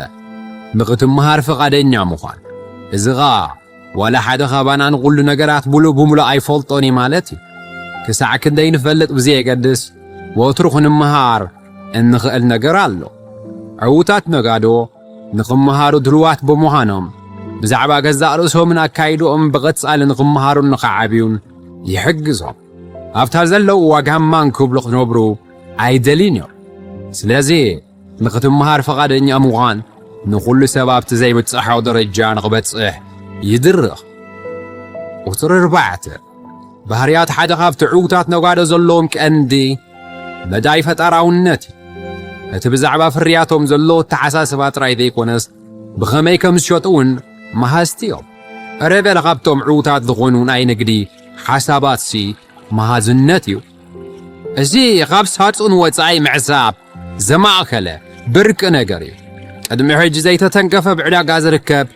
ንኽትመሃር ፍቓደኛ ምዃን። እዚ ኸኣ ዋላ ሓደ ኻባና ንኹሉ ነገራት ሙሉእ ብምሉእ ኣይፈልጦን እዩ ማለት እዩ። ክሳዕ ክንደይ ንፈልጥ ብዘየገድስ፣ ወትሩ ክንመሃር እንኽእል ነገር ኣሎ። ዕዉታት ነጋዶ ንኽመሃሩ ድልዋት ብምዃኖም፣ ብዛዕባ ገዛእ ርእሶምን ኣካይድኦም ብቐጻሊ ንኽመሃሩን ንኽዓብዩን ይሕግዞም። ኣብታ ዘለውዋ ጋማን ክብሉ ክነብሩ ኣይደልዩን እዮም። ስለዚ ንኽትመሃር ፍቓደኛ ምዃን ንኹሉ ሰብ ኣብቲ ዘይብጽሖ ደረጃ ንኽበጽሕ ይድርኽ። ቁጽሪ ኣርባዕተ፣ ባህርያት ሓደ ካብቲ ዕዉታት ነጋዶ ዘለዎም ቀንዲ መዳይ ፈጣራውነት እዩ። እቲ ብዛዕባ ፍርያቶም ዘሎ ኣተሓሳስባ ጥራይ ዘይኮነስ፣ ብኸመይ ከም ዝሸጡ እውን መሃዝቲ እዮም። ዕረ በለ ካብቶም ዕዉታት ዝኾኑ ናይ ንግዲ ሓሳባትሲ መሃዝነት እዩ። እዚ ካብ ሳጹን ወጻኢ ምዕሳብ ዘማእከለ ብርቂ ነገር እዩ። ቅድሚ ሕጂ ዘይተተንከፈ ብዕዳጋ ዝርከብ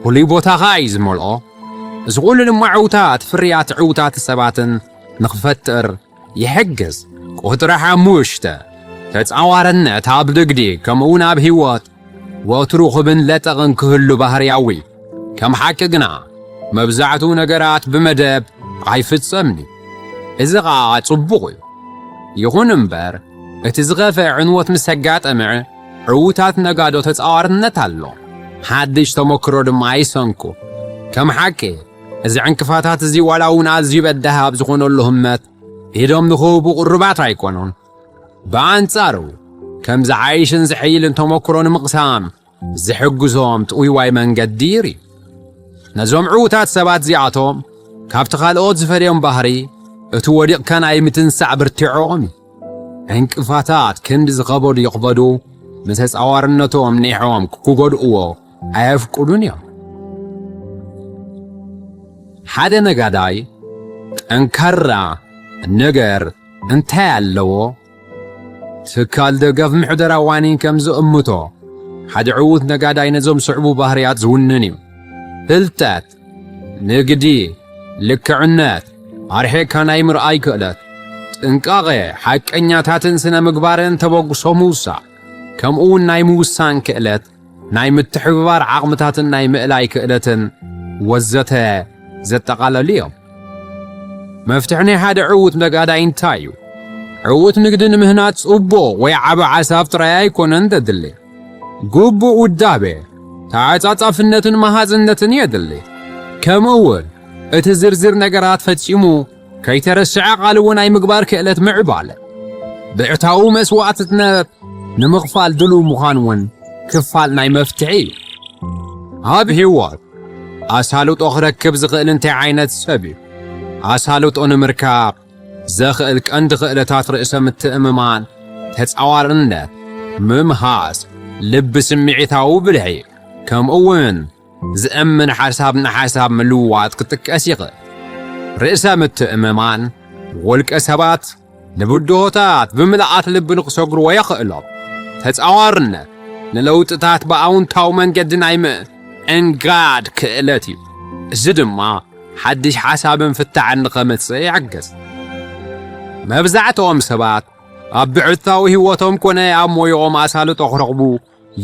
ፍሉይ ቦታ ኸኣ እዩ ዝመልኦ። እዚ ኩሉ ድማ ዕውታት ፍርያት ዕውታት ሰባትን ንኽፈጥር ይሕግዝ። ቁጽሪ ሓሙሽተ፣ ተጻዋርነት ኣብ ንግዲ ከምኡውን ኣብ ህይወት ወትሩ ክብን ለጠቕን ክህሉ ባህርያዊ። ከም ሓቂ ግና፣ መብዛሕትኡ ነገራት ብመደብ ኣይፍጸምን እዩ። እዚ ኸኣ ጽቡቕ እዩ። ይኹን እምበር፣ እቲ ዝኸፍአ ዕንወት ምስ ኣጋጠመ፣ ዕዉታት ነጋዶ ተጻዋርነት ኣሎ። ሓድሽ ተመክሮ ድማ ይሰንኩ። ከም ሓቂ፣ እዚ ዕንቅፋታት እዚ ዋላ እውን ኣዝዩ በዳሂ ኣብ ዝኾነሉ ህመት፣ ኢዶም ንኽህቡ ቅሩባት ኣይኮኑን። ብኣንጻሩ፣ ከም ዝዓይሽን ዝሕይልን ተመክሮ ንምቕሳም ዝሕግዞም ጥውይዋይ መንገዲ ይርኢ። ነዞም ዕዉታት ሰባት እዚኣቶም ካብቲ ካልኦት ዝፈልዮም ባህሪ፣ እቲ ወዲቕካ ናይ ምትንሳእ ብርቲዖም እዩ። ዕንቅፋታት ክንዲ ዝኸበዱ ይኽበዱ፣ ንተጻዋርነቶም ኒሖም ክጎድእዎ ኣየፍቅዱን እዮም። ሓደ ነጋዳይ ጠንካራ ነገር እንታይ ኣለዎ? ትካል ደገፍ ምሕደራ ዋኒን ከም ዝእምቶ፣ ሓደ ዕዉት ነጋዳይ ነዞም ስዕቡ ባህርያት ዝውንን እዩ። ፍልጠት፣ ንግዲ፣ ልክዕነት፣ ኣርሒቕካ ናይ ምርኣይ ክእለት፣ ጥንቃቐ፣ ሓቀኛታትን ስነ ምግባርን ተበግሶ ምውሳእ፣ ከምኡ እውን ናይ ምውሳን ክእለት፣ ናይ ምትሕብባር ዓቕምታትን ናይ ምእላይ ክእለትን ወዘተ ዘጠቓለሉ እዮም። መፍትሒ ናይ ሓደ ዕዉት ነጋዳይ እንታይ እዩ? ዕዉት ንግዲ ንምህናጽ ጽቡቕ ወይ ዓቢ ሓሳብ ጥራይ ኣይኮነን ዘድሊ። ግቡእ ውዳቤ፣ ተዓጻጻፍነትን መሃዝነትን የድሊ። ከምኡ እውን እቲ ዝርዝር ነገራት ፈጺሙ ከይተረስዐ ቃልዎ ናይ ምግባር ክእለት ምዕባለ። ብዕታዊ መስዋእትነት ንምኽፋል ድሉው ምዃን እውን ክፋል ናይ መፍትሒ እዩ። ኣብ ህይወት ኣሳልጦ ክረክብ ዝኽእል እንታይ ዓይነት ሰብ እዩ? ኣሳልጦ ንምርካብ ዘኽእል ቀንዲ ክእለታት ርእሰ ምትእምማን፣ ተጻዋርነት፣ ምምሃዝ፣ ልቢ ስምዒታዊ ብልሒ፣ ከምኡ እውን ዝእምን ሓሳብ ንሓሳብ ምልውዋጥ ክጥቀስ ይኽእል። ርእሰ ምትእምማን፣ ውልቀ ሰባት ንብድሆታት ብምልኣት ልቢ ንኽሰግርዎ የኽእሎም። ተጻዋርነት፣ ንለውጥታት ብኣውንታዊ መንገዲ ናይ ምእንጋድ ክእለት እዩ። እዚ ድማ ሓድሽ ሓሳብን ፍታሕን ንኸመጽእ ይሕግዝ። መብዛሕትኦም ሰባት ኣብ ብዕታዊ ህይወቶም ኮነ ኣብ ሞያኦም ኣሳልጦ ክረኽቡ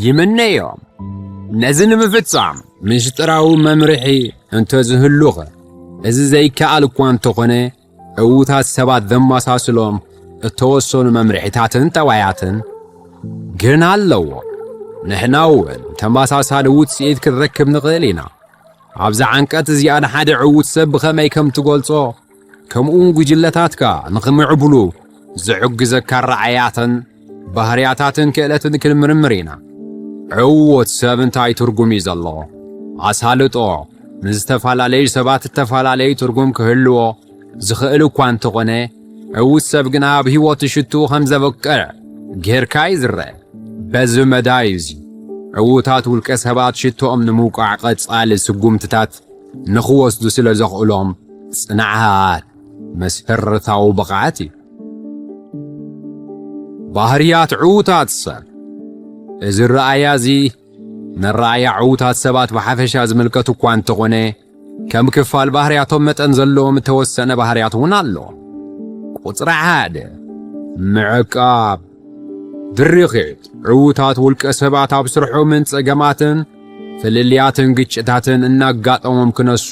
ይምነዮም። ነዚ ንምፍጻም ምስጢራዊ መምርሒ እንተዝህሉኸ? እዚ ዘይከኣል እኳ እንተኾነ፣ ዕዉታት ሰባት ዘመሳስሎም እተወሰኑ መምርሒታትን ጠባያትን ግን ኣለዎ። ንሕና እውን ተመሳሳሊ ውጽኢት ክንረክብ ንኽእል ኢና። ኣብዛ ዓንቀጽ እዚኣ ንሓደ ዕዉት ሰብ ብኸመይ ከም ትገልጾ፣ ከምኡውን ጉጅለታትካ ንኽምዕብሉ ዝሕግዘካ ኣረኣእያትን ባህርያታትን ክእለትን ክንምርምር ኢና። ዕዉት ሰብ እንታይ ትርጉም እዩ ዘለዎ? ኣሳልጦ ንዝተፈላለዩ ሰባት እተፈላለዩ ትርጉም ክህልዎ ዝኽእል እኳ እንተኾነ፣ ዕዉት ሰብ ግና ኣብ ህይወቱ ሽትኡ ከም ዘበቅዕ ጌርካ እዩ ዝረአ። በዚ መዳይ እዚ ዕዉታት ውልቀ ሰባት ሽቶኦም ንምውቃዕ ቀጻሊ ስጉምትታት ንኽወስዱ ስለ ዘኽእሎም ጽንዓት መሰረታዊ ብቕዓት እዩ። ባህርያት ዕዉታት ሰብ። እዚ ረኣያ እዚ ነረኣያ ዕዉታት ሰባት ብሓፈሻ ዝምልከት እኳ እንተኾነ፣ ከም ክፋል ባህርያቶም መጠን ዘለዎም እተወሰነ ባህርያት እውን ኣሎ። ቁጽሪ ሓደ፣ ምዕቃብ። ድርኺት፣ ዕዉታት ውልቀ ሰባት ኣብ ስርሖምን ጸገማትን ፍልልያትን ግጭታትን እናጋጠሞም ክነሱ፣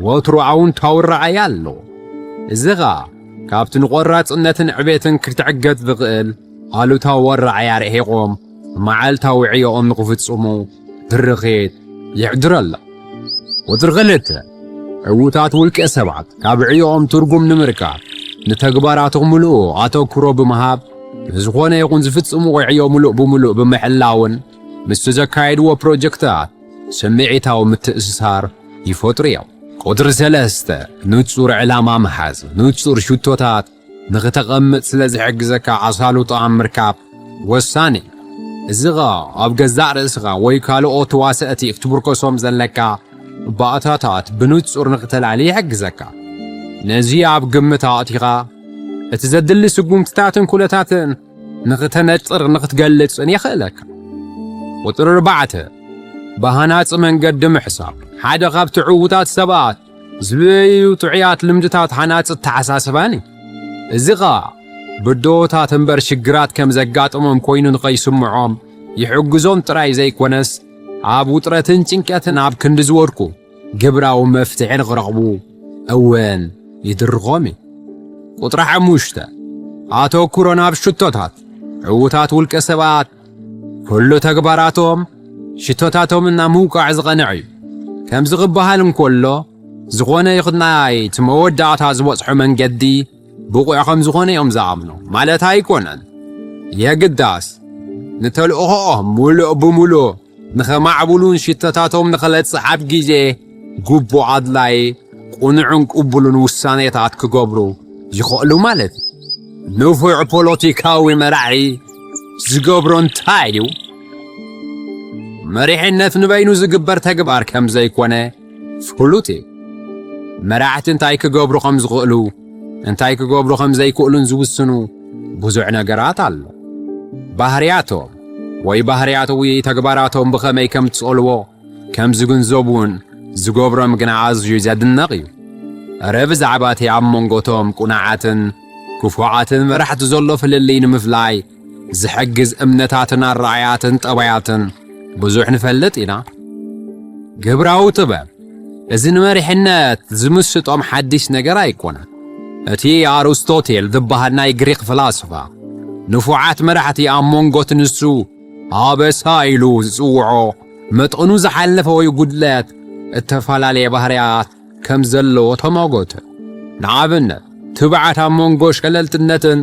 ወትሩ ኣውንታዊ ረኣያ ኣሎ። እዚ ኸኣ ካብቲ ንቆራጽነትን ዕቤትን ክትዕገት ዝኽእል ኣሉታዊ ኣረኣያ ርሒቖም፣ መዓልታዊ ዕዮኦም ንኽፍጽሙ ድርኺት ይሕድረሎም። ቁጽሪ ክልተ፣ ዕዉታት ውልቀ ሰባት ካብ ዕዮኦም ትርጉም ንምርካብ ንተግባራቶም ምሉእ ኣተኩሮ ብምሃብ፣ ንዝኾነ ይኹን ዝፍጽምዎ ዕዮ ምሉእ ብምሉእ ብምሕላውን ምስቲ ዘካየድዎ ፕሮጀክታት ስምዒታዊ ምትእስሳር ይፈጥሩ እዮም። ቁጽሪ ሰለስተ፣ ንጹር ዕላማ ምሓዝ። ንጹር ሽቶታት ንኽተቐምጥ ስለ ዝሕግዘካ ኣሳልጦ ኣብ ምርካብ ወሳኒ እዩ። እዚ ኸኣ ኣብ ገዛእ ርእስኻ ወይ ካልኦት ተዋሰእቲ ክትምርኮሶም ዘለካ ባእታታት ብንጹር ንኽተላሊ ይሕግዘካ። ነዚ ኣብ ግምት ኣእቲኻ እቲ ዘድሊ ስጉምትታትን ኩነታትን ንኽተነጽር ንኽትገልጽን የኽእለካ። ቁጽሪ ኣርባዕተ፣ ብሃናጺ መንገዲ ምሕሳብ። ሓደ ካብቲ ዕዉታት ሰባት ዝበዩ ጥዑያት ልምድታት ሃናጺ ኣተሓሳስባን እዩ። እዚ ኸኣ ብድሆታት እምበር ሽግራት ከም ዘጋጥሞም ኮይኑ ንኸይስምዖም ይሕግዞም ጥራይ ዘይኮነስ፣ ኣብ ውጥረትን ጭንቀትን ኣብ ክንዲ ዝወድቁ ግብራዊ መፍትሒ ንኽረኽቡ እውን ይድርኾም እዩ። ቁጽሪ ሓሙሽተ፣ ኣተኩሮ ናብ ሽቶታት። ዕዉታት ውልቀ ሰባት ኩሉ ተግባራቶም ሽቶታቶም ናብ ምውቃዕ ዝቐንዕ እዩ። ከምዚ ክበሃል እንከሎ፣ ዝኾነ ይኹን ናይ እቲ መወዳእታ ዝበጽሖ መንገዲ ብቑዕ ከም ዝኾነ እዮም ዝኣምኑ ማለት ኣይኮነን። የግዳስ ንተልእኾኦም ምሉእ ብምሉእ ንኸማዕብሉን ሽቶታቶም ንኸለጽሕ ኣብ ግዜ ግቡእ ኣድላይ ቅኑዕን ቅቡልን ውሳኔታት ክገብሩ ይኽእሉ ማለት እዩ። ንፉዕ ፖለቲካዊ መራሒ ዝገብሮ እንታይ እዩ? መሪሕነት ንበይኑ ዝግበር ተግባር ከም ዘይኮነ ፍሉጥ እዩ። መራሕቲ እንታይ ክገብሩ ከም ዝኽእሉ፣ እንታይ ክገብሩ ከም ዘይክእሉን ዝውስኑ ብዙሕ ነገራት ኣሎ። ባህርያቶም ወይ ባህርያታዊ ተግባራቶም ብኸመይ ከም ትጸልዎ ከም ዝግንዘቡን ዝገብሮም ግና ኣዝዩ ዘድነቕ እዩ። እረ ብዛዕባ እቲ ኣብ መንጎቶም ቁናዓትን ክፉዓትን መራሕቲ ዘሎ ፍልልይ ንምፍላይ ዝሕግዝ እምነታትን ኣረኣያትን ጠባያትን ብዙሕ ንፈልጥ ኢና። ግብራዊ ጥበብ፣ እዚ ንመሪሕነት ዝምስጦም ሓድሽ ነገር ኣይኮነን። እቲ ኣርስቶቴል ዝበሃል ናይ ግሪኽ ፍላስፋ፣ ንፉዓት መራሕቲ ኣብ መንጎ እቲ ንሱ ኣበሳ ኢሉ ዝጽውዖ መጠኑ ዝሓለፈ ወይ ጉድለት እተፈላለየ ባህርያት ከም ዘለዎ ተማጎተ። ንኣብነት፣ ትብዓት ኣብ መንጎ ሸለልትነትን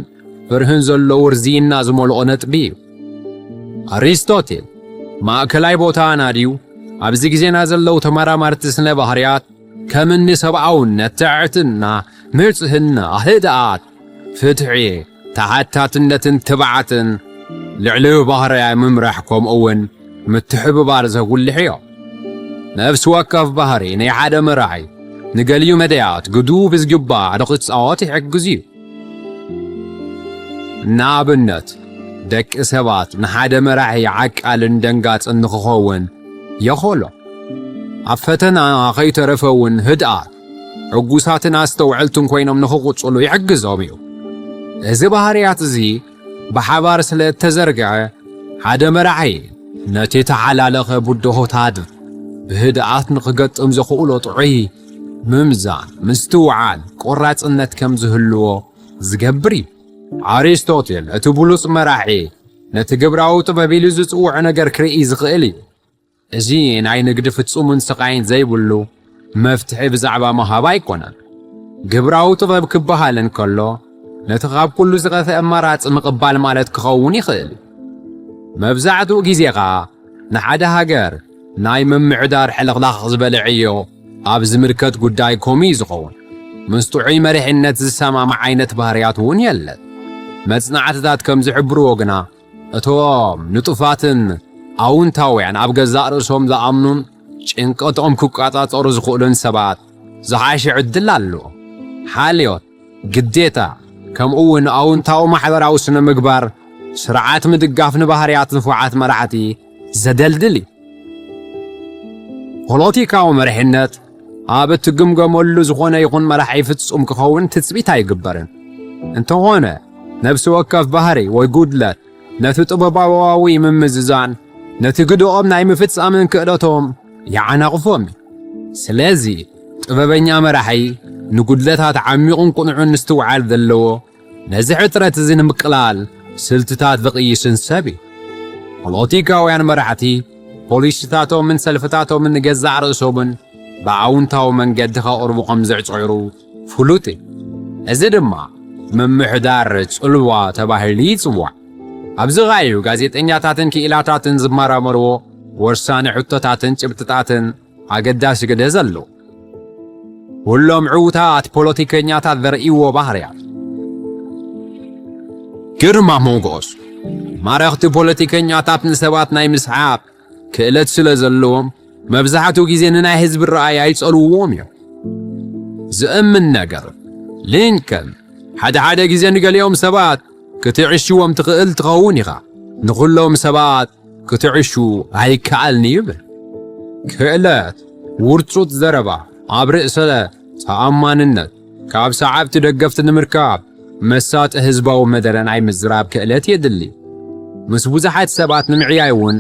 ፍርህን ዘሎ ውርዝይና ዝመልኦ ነጥቢ እዩ። ኣሪስቶቴል ማእከላይ ቦታ ኣናድዩ፣ ኣብዚ ግዜና ዘለዉ ተመራመርቲ ስነ ባህርያት ከም እኒ ሰብኣውነት፣ ትዕትና፣ ንጽህና፣ ህድኣት፣ ፍትሒ፣ ተሓታትነትን ትብዓትን፣ ልዕሊ ባህርያ ምምራሕ ከምኡ እውን ምትሕብባር ዘጉልሕ እዮም። ነፍሲ ወከፍ ባህሪ ናይ ሓደ መራሒ ንገሊኡ መዳያት ግዱ ብዝግባእ ንኽጻወት ይሕግዝ እዩ። ንኣብነት፣ ደቂ ሰባት ንሓደ መራሒ ዓቃልን ደንጋጽን ንኽኸውን የኽእሎ። ኣብ ፈተና ከይተረፈ እውን ህድኣት፣ ዕጉሳትን ኣስተውዕልትን ኮይኖም ንኽቕጽሉ ይሕግዞም እዩ። እዚ ባህርያት እዚ ብሓባር ስለ እተዘርግሐ፣ ሓደ መራሒ ነቲ ተሓላለኸ ብድሆታት ብህድኣት ንኽገጥም ዘኽእሎ ጥዑይ ምምዛን፣ ምስትውዓል፣ ቆራጽነት ከም ዝህልዎ ዝገብር እዩ። ኣሪስቶቴል እቲ ብሉጽ መራሒ ነቲ ግብራዊ ጥበብ ኢሉ ዝጽውዖ ነገር ክርኢ ዝኽእል እዩ። እዚ ናይ ንግዲ ፍጹምን ስቓይን ዘይብሉ መፍትሒ ብዛዕባ ምሃብ ኣይኮነን። ግብራዊ ጥበብ ክበሃል እንከሎ፣ ነቲ ካብ ኩሉ ዝኸፍአ ኣማራጺ ምቕባል ማለት ክኸውን ይኽእል እዩ። መብዛሕትኡ ግዜ ኸኣ ንሓደ ሃገር ናይ ምምዕዳር ሕልኽላኽ ዝበለ ዕዮ ኣብ ዝምልከት ጉዳይ ከምኡ እዩ ዝኸውን። ምስ ጥዑይ መሪሕነት ዝሰማማዕ ዓይነት ባህርያት እውን የለን። መጽናዕትታት ከም ዝሕብርዎ ግና፣ እቶም ንጡፋትን ኣውንታውያን ኣብ ገዛእ ርእሶም ዝኣምኑን ጭንቀቶም ክቋጻጸሩ ዝኽእሉን ሰባት ዝሓሸ ዕድል ኣሎ። ሓልዮት፣ ግዴታ፣ ከምኡ እውን ኣውንታዊ ማሕበራዊ ስነ ምግባር ስርዓት ምድጋፍ ንባህርያት ንፉዓት መራሕቲ ዘደልድል እዩ። ፖለቲካዊ መሪሕነት ኣብ እትግምገመሉ ዝኾነ ይኹን መራሒ ፍጹም ክኸውን ትጽቢት ኣይግበርን። እንተኾነ፣ ነፍሲ ወከፍ ባህሪ ወይ ጉድለት ነቲ ጥበባዊ ምምዝዛን ነቲ ግድኦም ናይ ምፍጻምን ክእለቶም ይዓናቕፎም እዩ። ስለዚ፣ ጥበበኛ መራሒ ንጉድለታት ዓሚቑን ቅኑዕን ምስትውዓል ዘለዎ፣ ነዚ ሕጽረት እዚ ንምቅላል ስልትታት ዝቕይስን ሰብ እዩ። ፖለቲካውያን መራሕቲ ፖሊሲታቶምን ሰልፍታቶምን ንገዛእ ርእሶምን ብኣውንታዊ መንገዲ ከቕርቡ ከም ዝጽዕሩ ፍሉጥ እዩ። እዚ ድማ ምምሕዳር ጽልዋ ተባሂሉ ይጽዋዕ። ኣብዚ ኸኣ እዩ ጋዜጠኛታትን ክኢላታትን ዝመራመርዎ ወሳኒ ሕቶታትን ጭብጥታትን ኣገዳሲ ግደ ዘሎ። ኩሎም ዕዉታት ፖለቲከኛታት ዘርእይዎ ባህርያት። ግርማ ሞገስ፣ ማረኽቲ ፖለቲከኛታት ንሰባት ናይ ምስሓብ ክእለት ስለ ዘለዎም፣ መብዛሕትኡ ግዜ ንናይ ህዝቢ ረኣይ ኣይጸልውዎም እዮም። ዝእምን ነገር፣ ሊንከን፣ ሓደ ሓደ ግዜ ንገሊኦም ሰባት ክትዕሽዎም ትኽእል ትኸውን ኢኻ። ንኹሎም ሰባት ክትዕሹ ኣይከኣልን ይብል። ክእለት፣ ውርጹጽ ዘረባ፣ ኣብ ርእሰ ተኣማንነት፣ ካብ ሰዓብቲ ደገፍቲ ንምርካብ መሳጢ ህዝባዊ መደረ ናይ ምዝራብ ክእለት የድሊ። ምስ ብዙሓት ሰባት ንምዕያይ እውን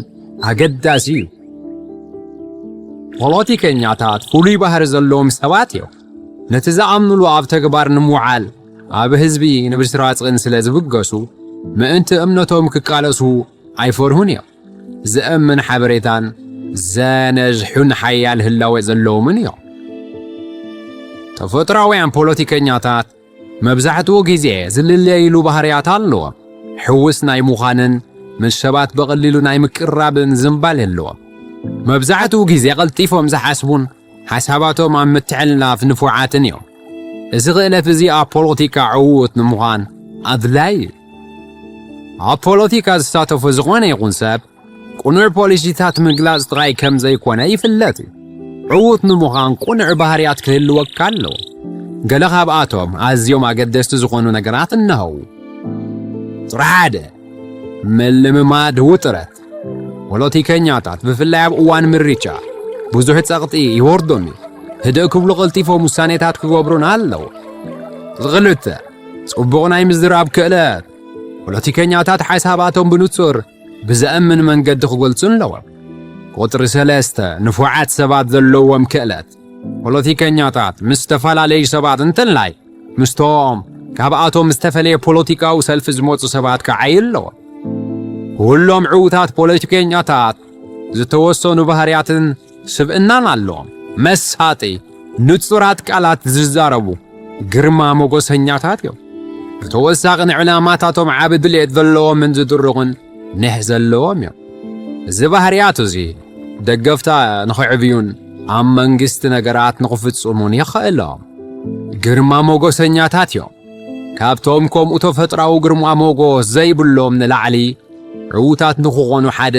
ኣገዳሲ እዩ። ፖለቲከኛታት ፍሉይ ባህሪ ዘለዎም ሰባት እዮም። ነቲ ዝኣምኑሉ ኣብ ተግባር ንምውዓል ኣብ ህዝቢ ንምስራጽን ስለ ዝብገሱ፣ ምእንቲ እምነቶም ክቃለሱ ኣይፈርሁን እዮም። ዘእምን ሓበሬታን ዘነዝሑን ሓያል ህላወ ዘለዎምን እዮም። ተፈጥሮኣውያን ፖለቲከኛታት መብዛሕትኡ ግዜ ዝልለይሉ ባህርያት ኣለዎም። ሕውስ ናይ ምዃንን ምስ ሰባት ብቐሊሉ ናይ ምቅርራብን ዝንባል ኣለዎም። መብዛሕትኡ ግዜ ቀልጢፎም ዝሓስቡን ሓሳባቶም ኣብ ምትሕልላፍ ንፉዓትን እዮም። እዚ ክእለት እዚ ኣብ ፖለቲካ ዕዉት ንምዃን ኣድላዪ እዩ። ኣብ ፖለቲካ ዝሳተፉ ዝኾነ ይኹን ሰብ ቅኑዕ ፖሊሲታት ምግላጽ ጥራይ ከም ዘይኮነ ይፍለጥ እዩ። ዕዉት ንምዃን ቅኑዕ ባህርያት ክህልወካ ኣለዎ። ገለ ካብኣቶም ኣዝዮም ኣገደስቲ ዝኾኑ ነገራት እነሆው። ጥሪ ሓደ፣ ምልምማድ ውጥረት። ፖለቲከኛታት ብፍላይ ኣብ እዋን ምርጫ ብዙሕ ጸቕጢ ይወርዶም እዩ። ህድእ ክብሉ ቀልጢፎም ውሳኔታት ክገብሩን ኣለዎ። ጥሪ ክልተ፣ ጽቡቕ ናይ ምዝራብ ክእለት። ፖለቲከኛታት ሓሳባቶም ብንጹር ብዘእምን መንገዲ ክገልጹ ኣለዎም። ቁጽሪ ሰለስተ፣ ንፉዓት ሰባት ዘለዎም ክእለት። ፖለቲከኛታት ምስ ዝተፈላለዩ ሰባት እንተላይ ምስቶም ካብኣቶም ዝተፈለየ ፖለቲካዊ ሰልፊ ዝመጹ ሰባት ክዓዩ ኣለዎም። ኩሎም ዕዉታት ፖለቲከኛታት ዝተወሰኑ ባህርያትን ስብእናን ኣለዎም። መሳጢ፣ ንጹራት ቃላት ዝዛረቡ፣ ግርማ ሞገሰኛታት እዮም። ብተወሳኺ ንዕላማታቶም ዓቢ ድሌት ዘለዎምን ዝድርቑን ኒሕ ዘለዎም እዮም። እዚ ባህርያት እዚ ደገፍታ ንኽዕብዩን ኣብ መንግስቲ ነገራት ንኽፍጽሙን የኽእሎም። ግርማ ሞገሰኛታት እዮም። ካብቶም ከምኡ ተፈጥራዊ ግርማ ሞገስ ዘይብሎም ንላዕሊ ዕዉታት ንኽኾኑ ሓደ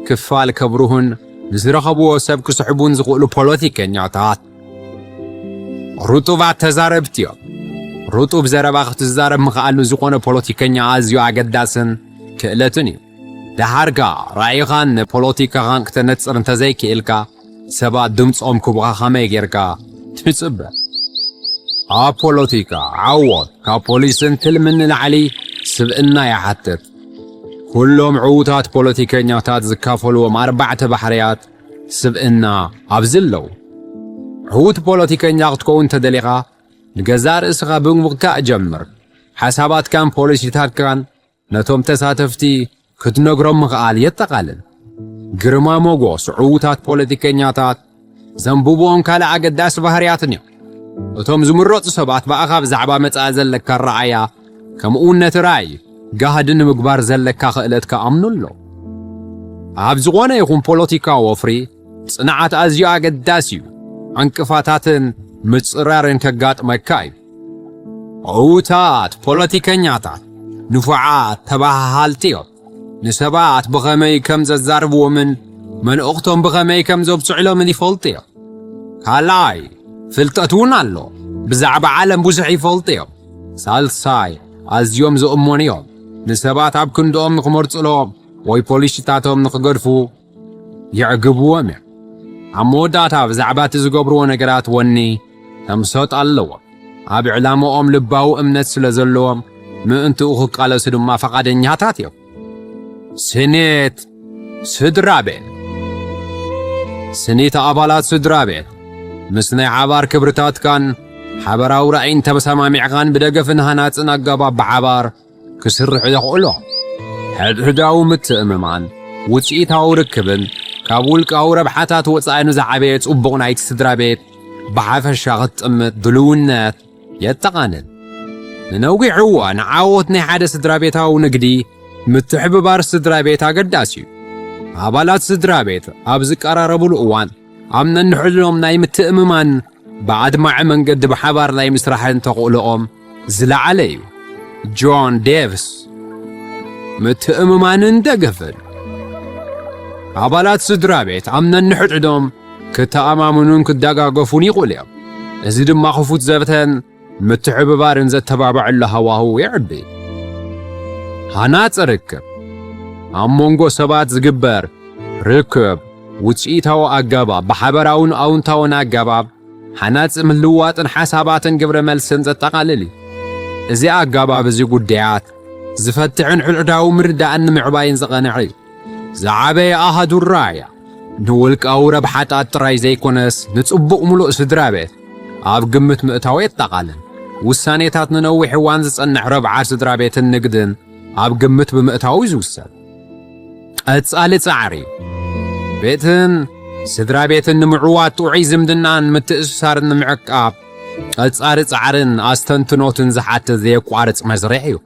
ክፋል ከብርሁን ንዝረኸብዎ ሰብ ክስሕቡን ዝኽእሉ ፖለቲከኛታት ርጡባት ተዛረብቲ እዮም። ርጡብ ዘረባ ክትዛረብ ምኽኣል ንዝኾነ ፖለቲከኛ ኣዝዩ ኣገዳስን ክእለትን እዩ። ደሓር ከኣ ራእይኻን ንፖለቲካኻን ክተነጽር እንተዘይክኢልካ፣ ሰባት ድምጾም ክቡኻ ከመይ ጌርካ ትጽበ? ኣብ ፖለቲካ ዓወት ካብ ፖሊስን ትልምን ንላዕሊ ስብእና ይሓትት። ኩሎም ዕዉታት ፖለቲከኛታት ዝካፈልዎም ኣርባዕተ ባሕርያት ስብእና ኣብዚ ኣለዉ። ዕዉት ፖለቲከኛ ክትከውን እንተደሊኻ፣ ንገዛእ ርእስኻ ብምብካእ ጀምር። ሓሳባትካን ፖሊሲታትካን ነቶም ተሳተፍቲ ክትነግሮም ምኽኣል የጠቓልል። ግርማ ሞጎስ ዕዉታት ፖለቲከኛታት ዘንብብዎም ካልእ ኣገዳሲ ባህርያትን እዮም። እቶም ዝምረጹ ሰባት ብኣኻ ብዛዕባ መጻኢ ዘለካ ኣረኣእያ፣ ከምኡውን ነቲ ራእይ ጋህዲ ንምግባር ዘለካ ክእለት ክኣምኑ ኣለዎም። ኣብ ዝኾነ ይኹን ፖለቲካዊ ወፍሪ፣ ጽንዓት ኣዝዩ ኣገዳሲ እዩ። ዕንቅፋታትን ምጽራርን ከጋጥመካ እዩ። ዕዉታት ፖለቲከኛታት ንፉዓት ተባሃሃልቲ እዮም። ንሰባት ብኸመይ ከም ዘዛርብዎምን መልእኽቶም ብኸመይ ከም ዘብጽዕሎምን ይፈልጡ እዮም። ካልኣይ፣ ፍልጠት እውን ኣሎ። ብዛዕባ ዓለም ብዙሕ ይፈልጡ እዮም። ሳልሳይ፣ ኣዝዮም ዝእመኑ እዮም። ንሰባት ኣብ ክንድኦም ንኽመርጽሎም ወይ ፖሊሲታቶም ንኽገድፉ የዕግብዎም እዮም። ኣብ መወዳእታ ብዛዕባ እቲ ዝገብርዎ ነገራት ወኒ ተምሰጥ ኣለዎም። ኣብ ዕላምኦም ልባዊ እምነት ስለ ዘለዎም ምእንትኡ ክቃለሱ ድማ ፈቓደኛታት እዮም። ስኒት ስድራ ቤት። ስኒት ኣባላት ስድራ ቤት ምስ ናይ ሓባር ክብርታትካን ሓበራዊ ራእይን ተሰማሚዕካን ብደገፍን ሃናጽን ኣገባብ ብሓባር ክስርሑ የኽእሎ። ሕድሕዳዊ ምትእምማን፣ ውጽኢታዊ ርክብን ካብ ውልቃዊ ረብሓታት ወጻኢ ንዝዓበየ ጽቡቕ ናይቲ ስድራ ቤት ብሓፈሻ ክትጥምት ድልውነት የጠቓልል። ንነዊሕ እዋን ዓወት ናይ ሓደ ስድራ ቤታዊ ንግዲ ምትሕብባር ስድራ ቤት ኣገዳሲ እዩ። ኣባላት ስድራ ቤት ኣብ ዝቀራረቡሉ እዋን ኣብ ነንሕድኖም ናይ ምትእምማን ብኣድማዒ መንገዲ ብሓባር ናይ ምስራሕን ተኽእሎኦም ዝለዓለ እዩ። ጆን ዴቭስ። ምትእምማንን ደገፍን። ኣባላት ስድራ ቤት ኣብ ነንሕድሕዶም ክተኣማምኑን ክደጋገፉን ይኽእሉ እዮም። እዚ ድማ ክፉት ዘተን ምትሕብባርን ዘተባብዐሉ ሃዋህው የዕቢ። ሃናጺ ርክብ። ኣብ መንጎ ሰባት ዝግበር ርክብ ውጽኢታዊ ኣገባብ፣ ብሓበራውን ኣውንታውን ኣገባብ ሃናጺ ምልውዋጥን ሓሳባትን ግብረ መልስን ዘጠቓልል እዩ። እዚ ኣገባብ እዚ ጉዳያት ዝፈትሕን ሕድሕዳዊ ምርዳእን ንምዕባይን ዝቐንዐ እዩ። ዝዓበየ ኣሃዱ ራያ ንውልቃዊ ረብሓታት ጥራይ ዘይኮነስ ንጽቡቕ ምሉእ ስድራ ቤት ኣብ ግምት ምእታው የጠቓልል። ውሳኔታት ንነዊሕ እዋን ዝጸንሕ ረብሓ ስድራ ቤትን ንግድን ኣብ ግምት ብምእታው እዩ ዝውሰን። ቀጻሊ ጻዕሪ። ቤትን ስድራ ቤትን ንምዕዋት ጥዑይ ዝምድናን ምትእስሳርን ንምዕቃብ ቀጻሊ ጻዕርን ኣስተንትኖትን ዝሓትት ዘየቋርጽ መስርሕ እዩ።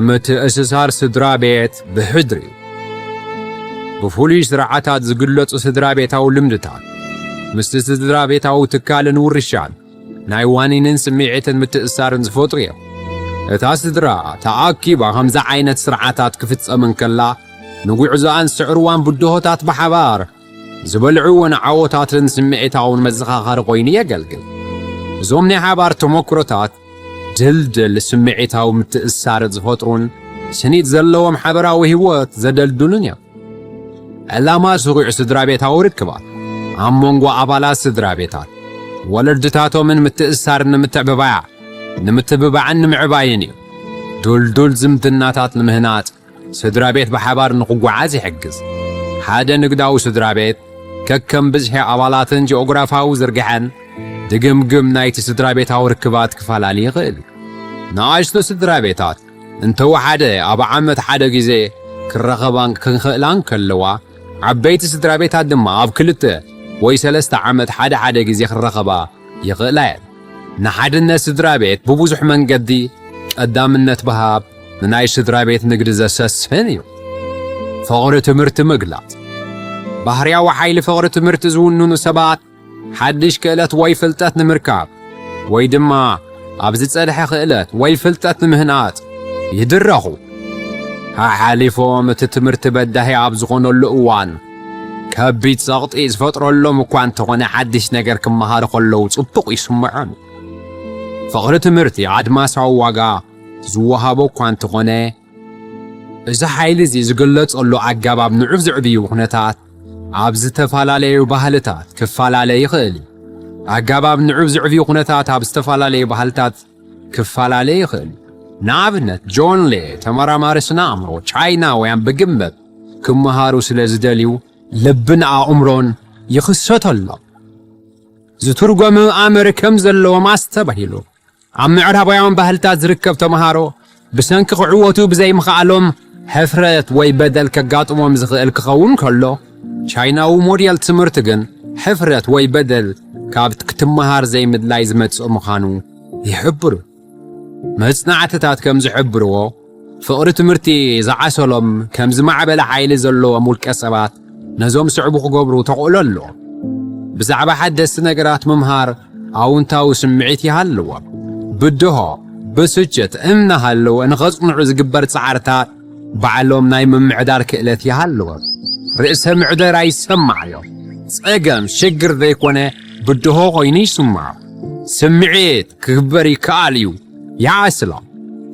ምትእስሳር ስድራ ቤት ብሕድሪ። ብፍሉይ ስርዓታት ዝግለጹ ስድራ ቤታዊ ልምድታት ምስቲ ስድራ ቤታዊ ትካልን ውርሻን ናይ ዋኒንን ስምዒትን ምትእስሳርን ዝፈጥሩ እዮም። እታ ስድራ ተኣኪባ ከምዚ ዓይነት ስርዓታት ክፍጸም እንከላ፣ ንጉዕዞኣን ስዕርዋን ብድሆታት ብሓባር ዝበልዕዎ ንዓወታትን ስምዒታውን መዘኻኸሪ ኮይኑ የገልግል። እዞም ናይ ሓባር ተመክሮታት ድልድል ስምዒታዊ ምትእስሳር ዝፈጥሩን ስኒት ዘለዎም ሓበራዊ ህይወት ዘደልድሉን እዮም። ዕላማ ስሩዕ ስድራ ቤታዊ ርክባት ኣብ መንጎ ኣባላት ስድራ ቤታት ወለድታቶምን ምትእስሳርን ንምትዕብባያ ንምትብባዕን ንምዕባይን እዩ። ዱልዱል ዝምድናታት ንምህናጽ ስድራ ቤት ብሓባር ንኽጓዓዝ ይሕግዝ። ሓደ ንግዳዊ ስድራ ቤት ከከም ብዝሒ ኣባላትን ጂኦግራፋዊ ዝርግሐን ድግምግም ናይቲ ስድራ ቤታዊ ርክባት ክፈላለ ይኽእል እዩ። ንኣሽቱ ስድራ ቤታት እንተወሓደ ኣብ ዓመት ሓደ ግዜ ክራኸባን ክንኽእላን ከለዋ፣ ዓበይቲ ስድራ ቤታት ድማ ኣብ ክልተ ወይ ሰለስተ ዓመት ሓደ ሓደ ግዜ ክራኸባ ይኽእላ እየን። ንሓድነት ስድራ ቤት ብብዙሕ መንገዲ ቀዳምነት ምሃብ ንናይ ስድራ ቤት ንግዲ ዘሰስን እዩ። ፍቕሪ ትምህርቲ ምግላጽ። ባህርያዊ ሓይሊ ፍቕሪ ትምህርቲ ዝውንኑ ሰባት ሓድሽ ክእለት ወይ ፍልጠት ንምርካብ ወይ ድማ ኣብ ዝጸንሐ ክእለት ወይ ፍልጠት ንምህናጽ ይድረኹ። ሓሓሊፎም እቲ ትምህርቲ በዳሂ ኣብ ዝኾነሉ እዋን ከቢድ ጸቕጢ ዝፈጥረሎም እኳ እንተኾነ፣ ሓድሽ ነገር ክመሃሩ ከለዉ ጽቡቕ ይስምዖም። ፍቕሪ ትምህርቲ ኣድማሳዊ ዋጋ ዝወሃቦ እኳ እንተኾነ፣ እዚ ሓይሊ እዚ ዝግለጸሉ ኣገባብ ንዑብ ዝዕብዩ ኩነታት ኣብ ዝተፈላለዩ ባህልታት ክፈላለ ይኽእል እዩ። ኣገባብ ንዑብ ዝዕብዩ ኩነታት ኣብ ዝተፈላለዩ ባህልታት ክፈላለ ይኽእል እዩ። ንኣብነት፣ ጆን ሌ፣ ተመራማሪ ስነ ኣእምሮ ቻይናውያን ብግምት ክመሃሩ ስለ ዝደልዩ ልብን ኣእምሮን ይኽሰተሎም። ዝትርጎም ኣምር ከም ዘለዎም ኣስተባሂሉ። ኣብ ምዕራባውያን ባህልታት ዝርከብ ተምሃሮ ብሰንኪ ክዕወቱ ብዘይምኽኣሎም ሕፍረት ወይ በደል ከጋጥሞም ዝኽእል ክኸውን ከሎ፣ ቻይናዊ ሞዴል ትምህርቲ ግን ሕፍረት ወይ በደል ካብ ክትመሃር ዘይምድላይ ዝመጽእ ምዃኑ ይሕብሩ። መጽናዕትታት ከም ዝሕብርዎ፣ ፍቕሪ ትምህርቲ ዝዓሰሎም ከም ዝማዕበለ ሓይሊ ዘለዎም ውልቀ ሰባት ነዞም ስዕቡ ክገብሩ ተኽእሎ ኣለዎም። ብዛዕባ ሓደስቲ ነገራት ምምሃር ኣውንታዊ ስምዒት ይሃልዎም። ብድሆ፣ ብስጭት እናሃለወ ንኸጽንዑ ዝግበር ጻዕርታት ባዕሎም ናይ ምምዕዳር ክእለት ይሃልዎም። ርእሰ ምዕደራ ይሰማዓዮም። ጸገም ሽግር ዘይኮነ ብድሆ ኮይኑ ይስምዖ። ስምዒት ክግበር ይከኣል እዩ። ይዓስሎም።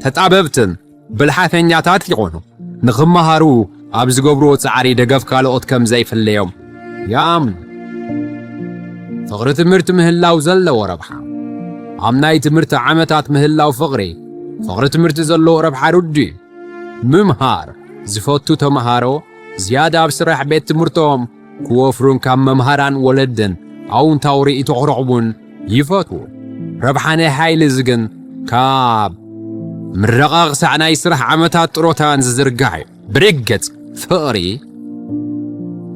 ተጣበብትን ብልሓተኛታት ይኾኑ። ንኽመሃሩ ኣብ ዝገብርዎ ጻዕሪ ደገፍ ካልኦት ከም ዘይፍለዮም ይኣምኑ። ፍቕሪ ትምህርቲ ምህላው ዘለዎ ረብሓ። ኣብ ናይ ትምህርቲ ዓመታት ምህላው ፍቕሪ፣ ፍቕሪ ትምህርቲ ዘለዎ ረብሓ ርዱእ እዩ። ምምሃር ዝፈቱ ተመሃሮ ዝያዳ ኣብ ስራሕ ቤት ትምህርቶም ክወፍሩን ካብ መምሃራን ወለድን ኣውንታዊ ርእይቶ ክረኽቡን ይፈትዉ። ረብሓ ናይ ሓይሊ እዚ ግን ካብ ምረቓ ክሳዕ ናይ ስራሕ ዓመታት ጥሮታን ዝዝርጋሕ እዩ። ብርግጽ ፍቕሪ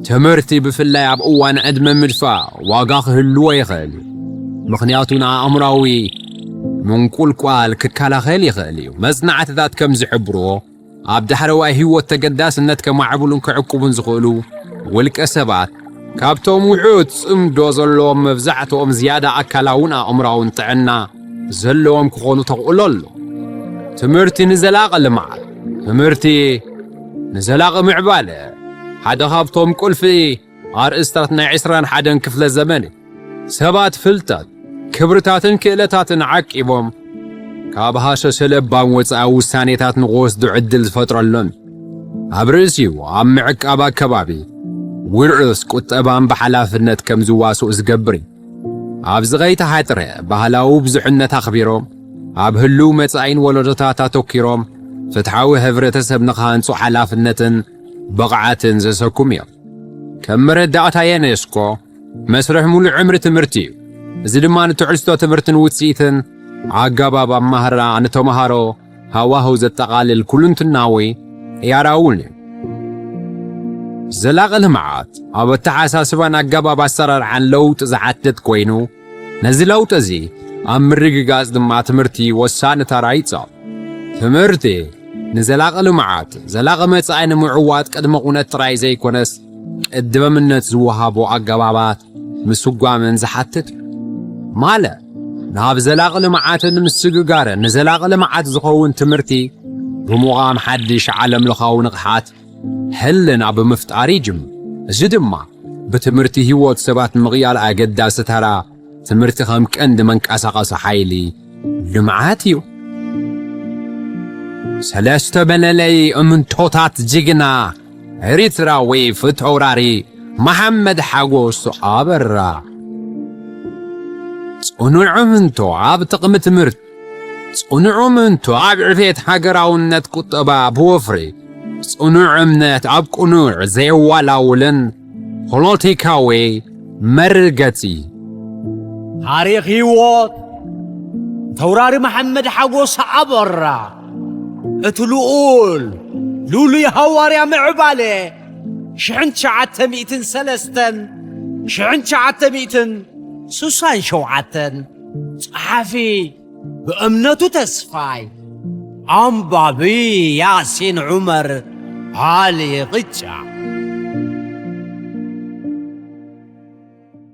ትምህርቲ ብፍላይ ኣብ እዋን ዕድመ ምድፋእ ዋጋ ክህልዎ ይኽእል እዩ። ምኽንያቱ ንኣእምራዊ ምንቁልቋል ክከላኸል ይኽእል እዩ። መጽናዕትታት ከም ዝሕብርዎ ኣብ ዳሕረዋይ ህይወት ተገዳስነት ከማዕብሉን ክዕቅቡን ዝኽእሉ ውልቀ ሰባት ካብቶም ውሑድ ጽምዶ ዘለዎም መብዛሕትኦም ዝያዳ ኣካላውን ኣእምራውን ጥዕና ዘለዎም ክኾኑ ተኽእሎ ኣሎ። ትምህርቲ ንዘላቒ ልምዓት። ትምህርቲ ንዘላቒ ምዕባለ ሓደ ካብቶም ቁልፊ ኣርእስታት ናይ ዕስራን ሓደን ክፍለ ዘመን እዩ። ሰባት ፍልጠት፣ ክብርታትን ክእለታትን ዓቂቦም ካብ ሃሰሰ ለባም ወጻኢ ውሳኔታት ንኽወስዱ ዕድል ዝፈጥረሎም። ኣብ ርእሲኡ ኣብ ምዕቃብ ኣከባቢ ውርዑስ ቁጠባን ብሓላፍነት ከም ዝዋስኡ ዝገብር እዩ። ኣብዚ ከይተሓጥረ ባህላዊ ብዙሕነት ኣኽቢሮም ኣብ ህሉው መጻኢን ወለዶታት ኣተኪሮም ፍትሓዊ ሕብረተሰብ ንኽሃንጹ ሓላፍነትን ብቕዓትን ዘሰኩም እዮም። ከም መረዳእታ የኔስኮ መስርሕ ሙሉእ ዕምሪ ትምህርቲ እዩ። እዚ ድማ ንትዕዝቶ ትምህርትን ውጽኢትን ኣገባብ ኣማህራ ንተምሃሮ ሃዋህው ዘጠቓልል ኩሉንትናዊ ቅያራውን እዩ። ዘላቒ ልምዓት ኣብ ኣተሓሳስባን ኣገባብ ኣሰራርዓን ለውጢ ዝሓትት ኮይኑ ነዚ ለውጢ እዚ ኣብ ምርግጋጽ ድማ ትምህርቲ ወሳኒ ተራ ይጻወት። ትምህርቲ ንዘላቒ ልምዓት ዘላቒ መጻኢ ንምዕዋት ቅድመ ኩነት ጥራይ ዘይኮነስ ቀዳምነት ዝወሃቦ ኣገባባት ምስጓምን ዝሓትት እዩ። ማለት ናብ ዘላቒ ልምዓትን ምስግጋርን ንዘላቒ ልምዓት ዝኸውን ትምህርቲ ብምዃም ሓድሽ ዓለም ለኻዊ ንቕሓት ሕልና ብምፍጣር ይጅምር። እዚ ድማ ብትምህርቲ ህይወት ሰባት ምቕያር ኣገዳሲ ተራ ትምህርቲ ከም ቀንዲ መንቀሳቐሲ ሓይሊ ልምዓት እዩ። ሰለስተ መለለይ እምንቶታት ጅግና ኤርትራዊ ፊተውራሪ መሓመድ ሓጎስ ኣበራ። ጽኑዕ እምንቶ ኣብ ጥቕሚ ትምህርቲ፣ ጽኑዕ እምንቶ ኣብ ዕቤት ሃገራውነት ቁጠባ ብወፍሪ፣ ጽኑዕ እምነት ኣብ ቅኑዕ ዘየዋላውልን ፖለቲካዊ መርገጺ። ታሪኽ ህይወት ተውራሪ መሓመድ ሓጎስ ኣበራ፣ እቲ ልኡል ልሉይ ሃዋርያ ምዕባለ ሽሕን ትሽዓተ ሚእትን ሰለስተን፣ ሽሕን ትሽዓተ ሚእትን ስሳን ሸውዓተን፣ ጸሓፊ ብእምነቱ ተስፋይ፣ ኣንባቢ ያሲን ዑመር ዓሊ ቕጫ።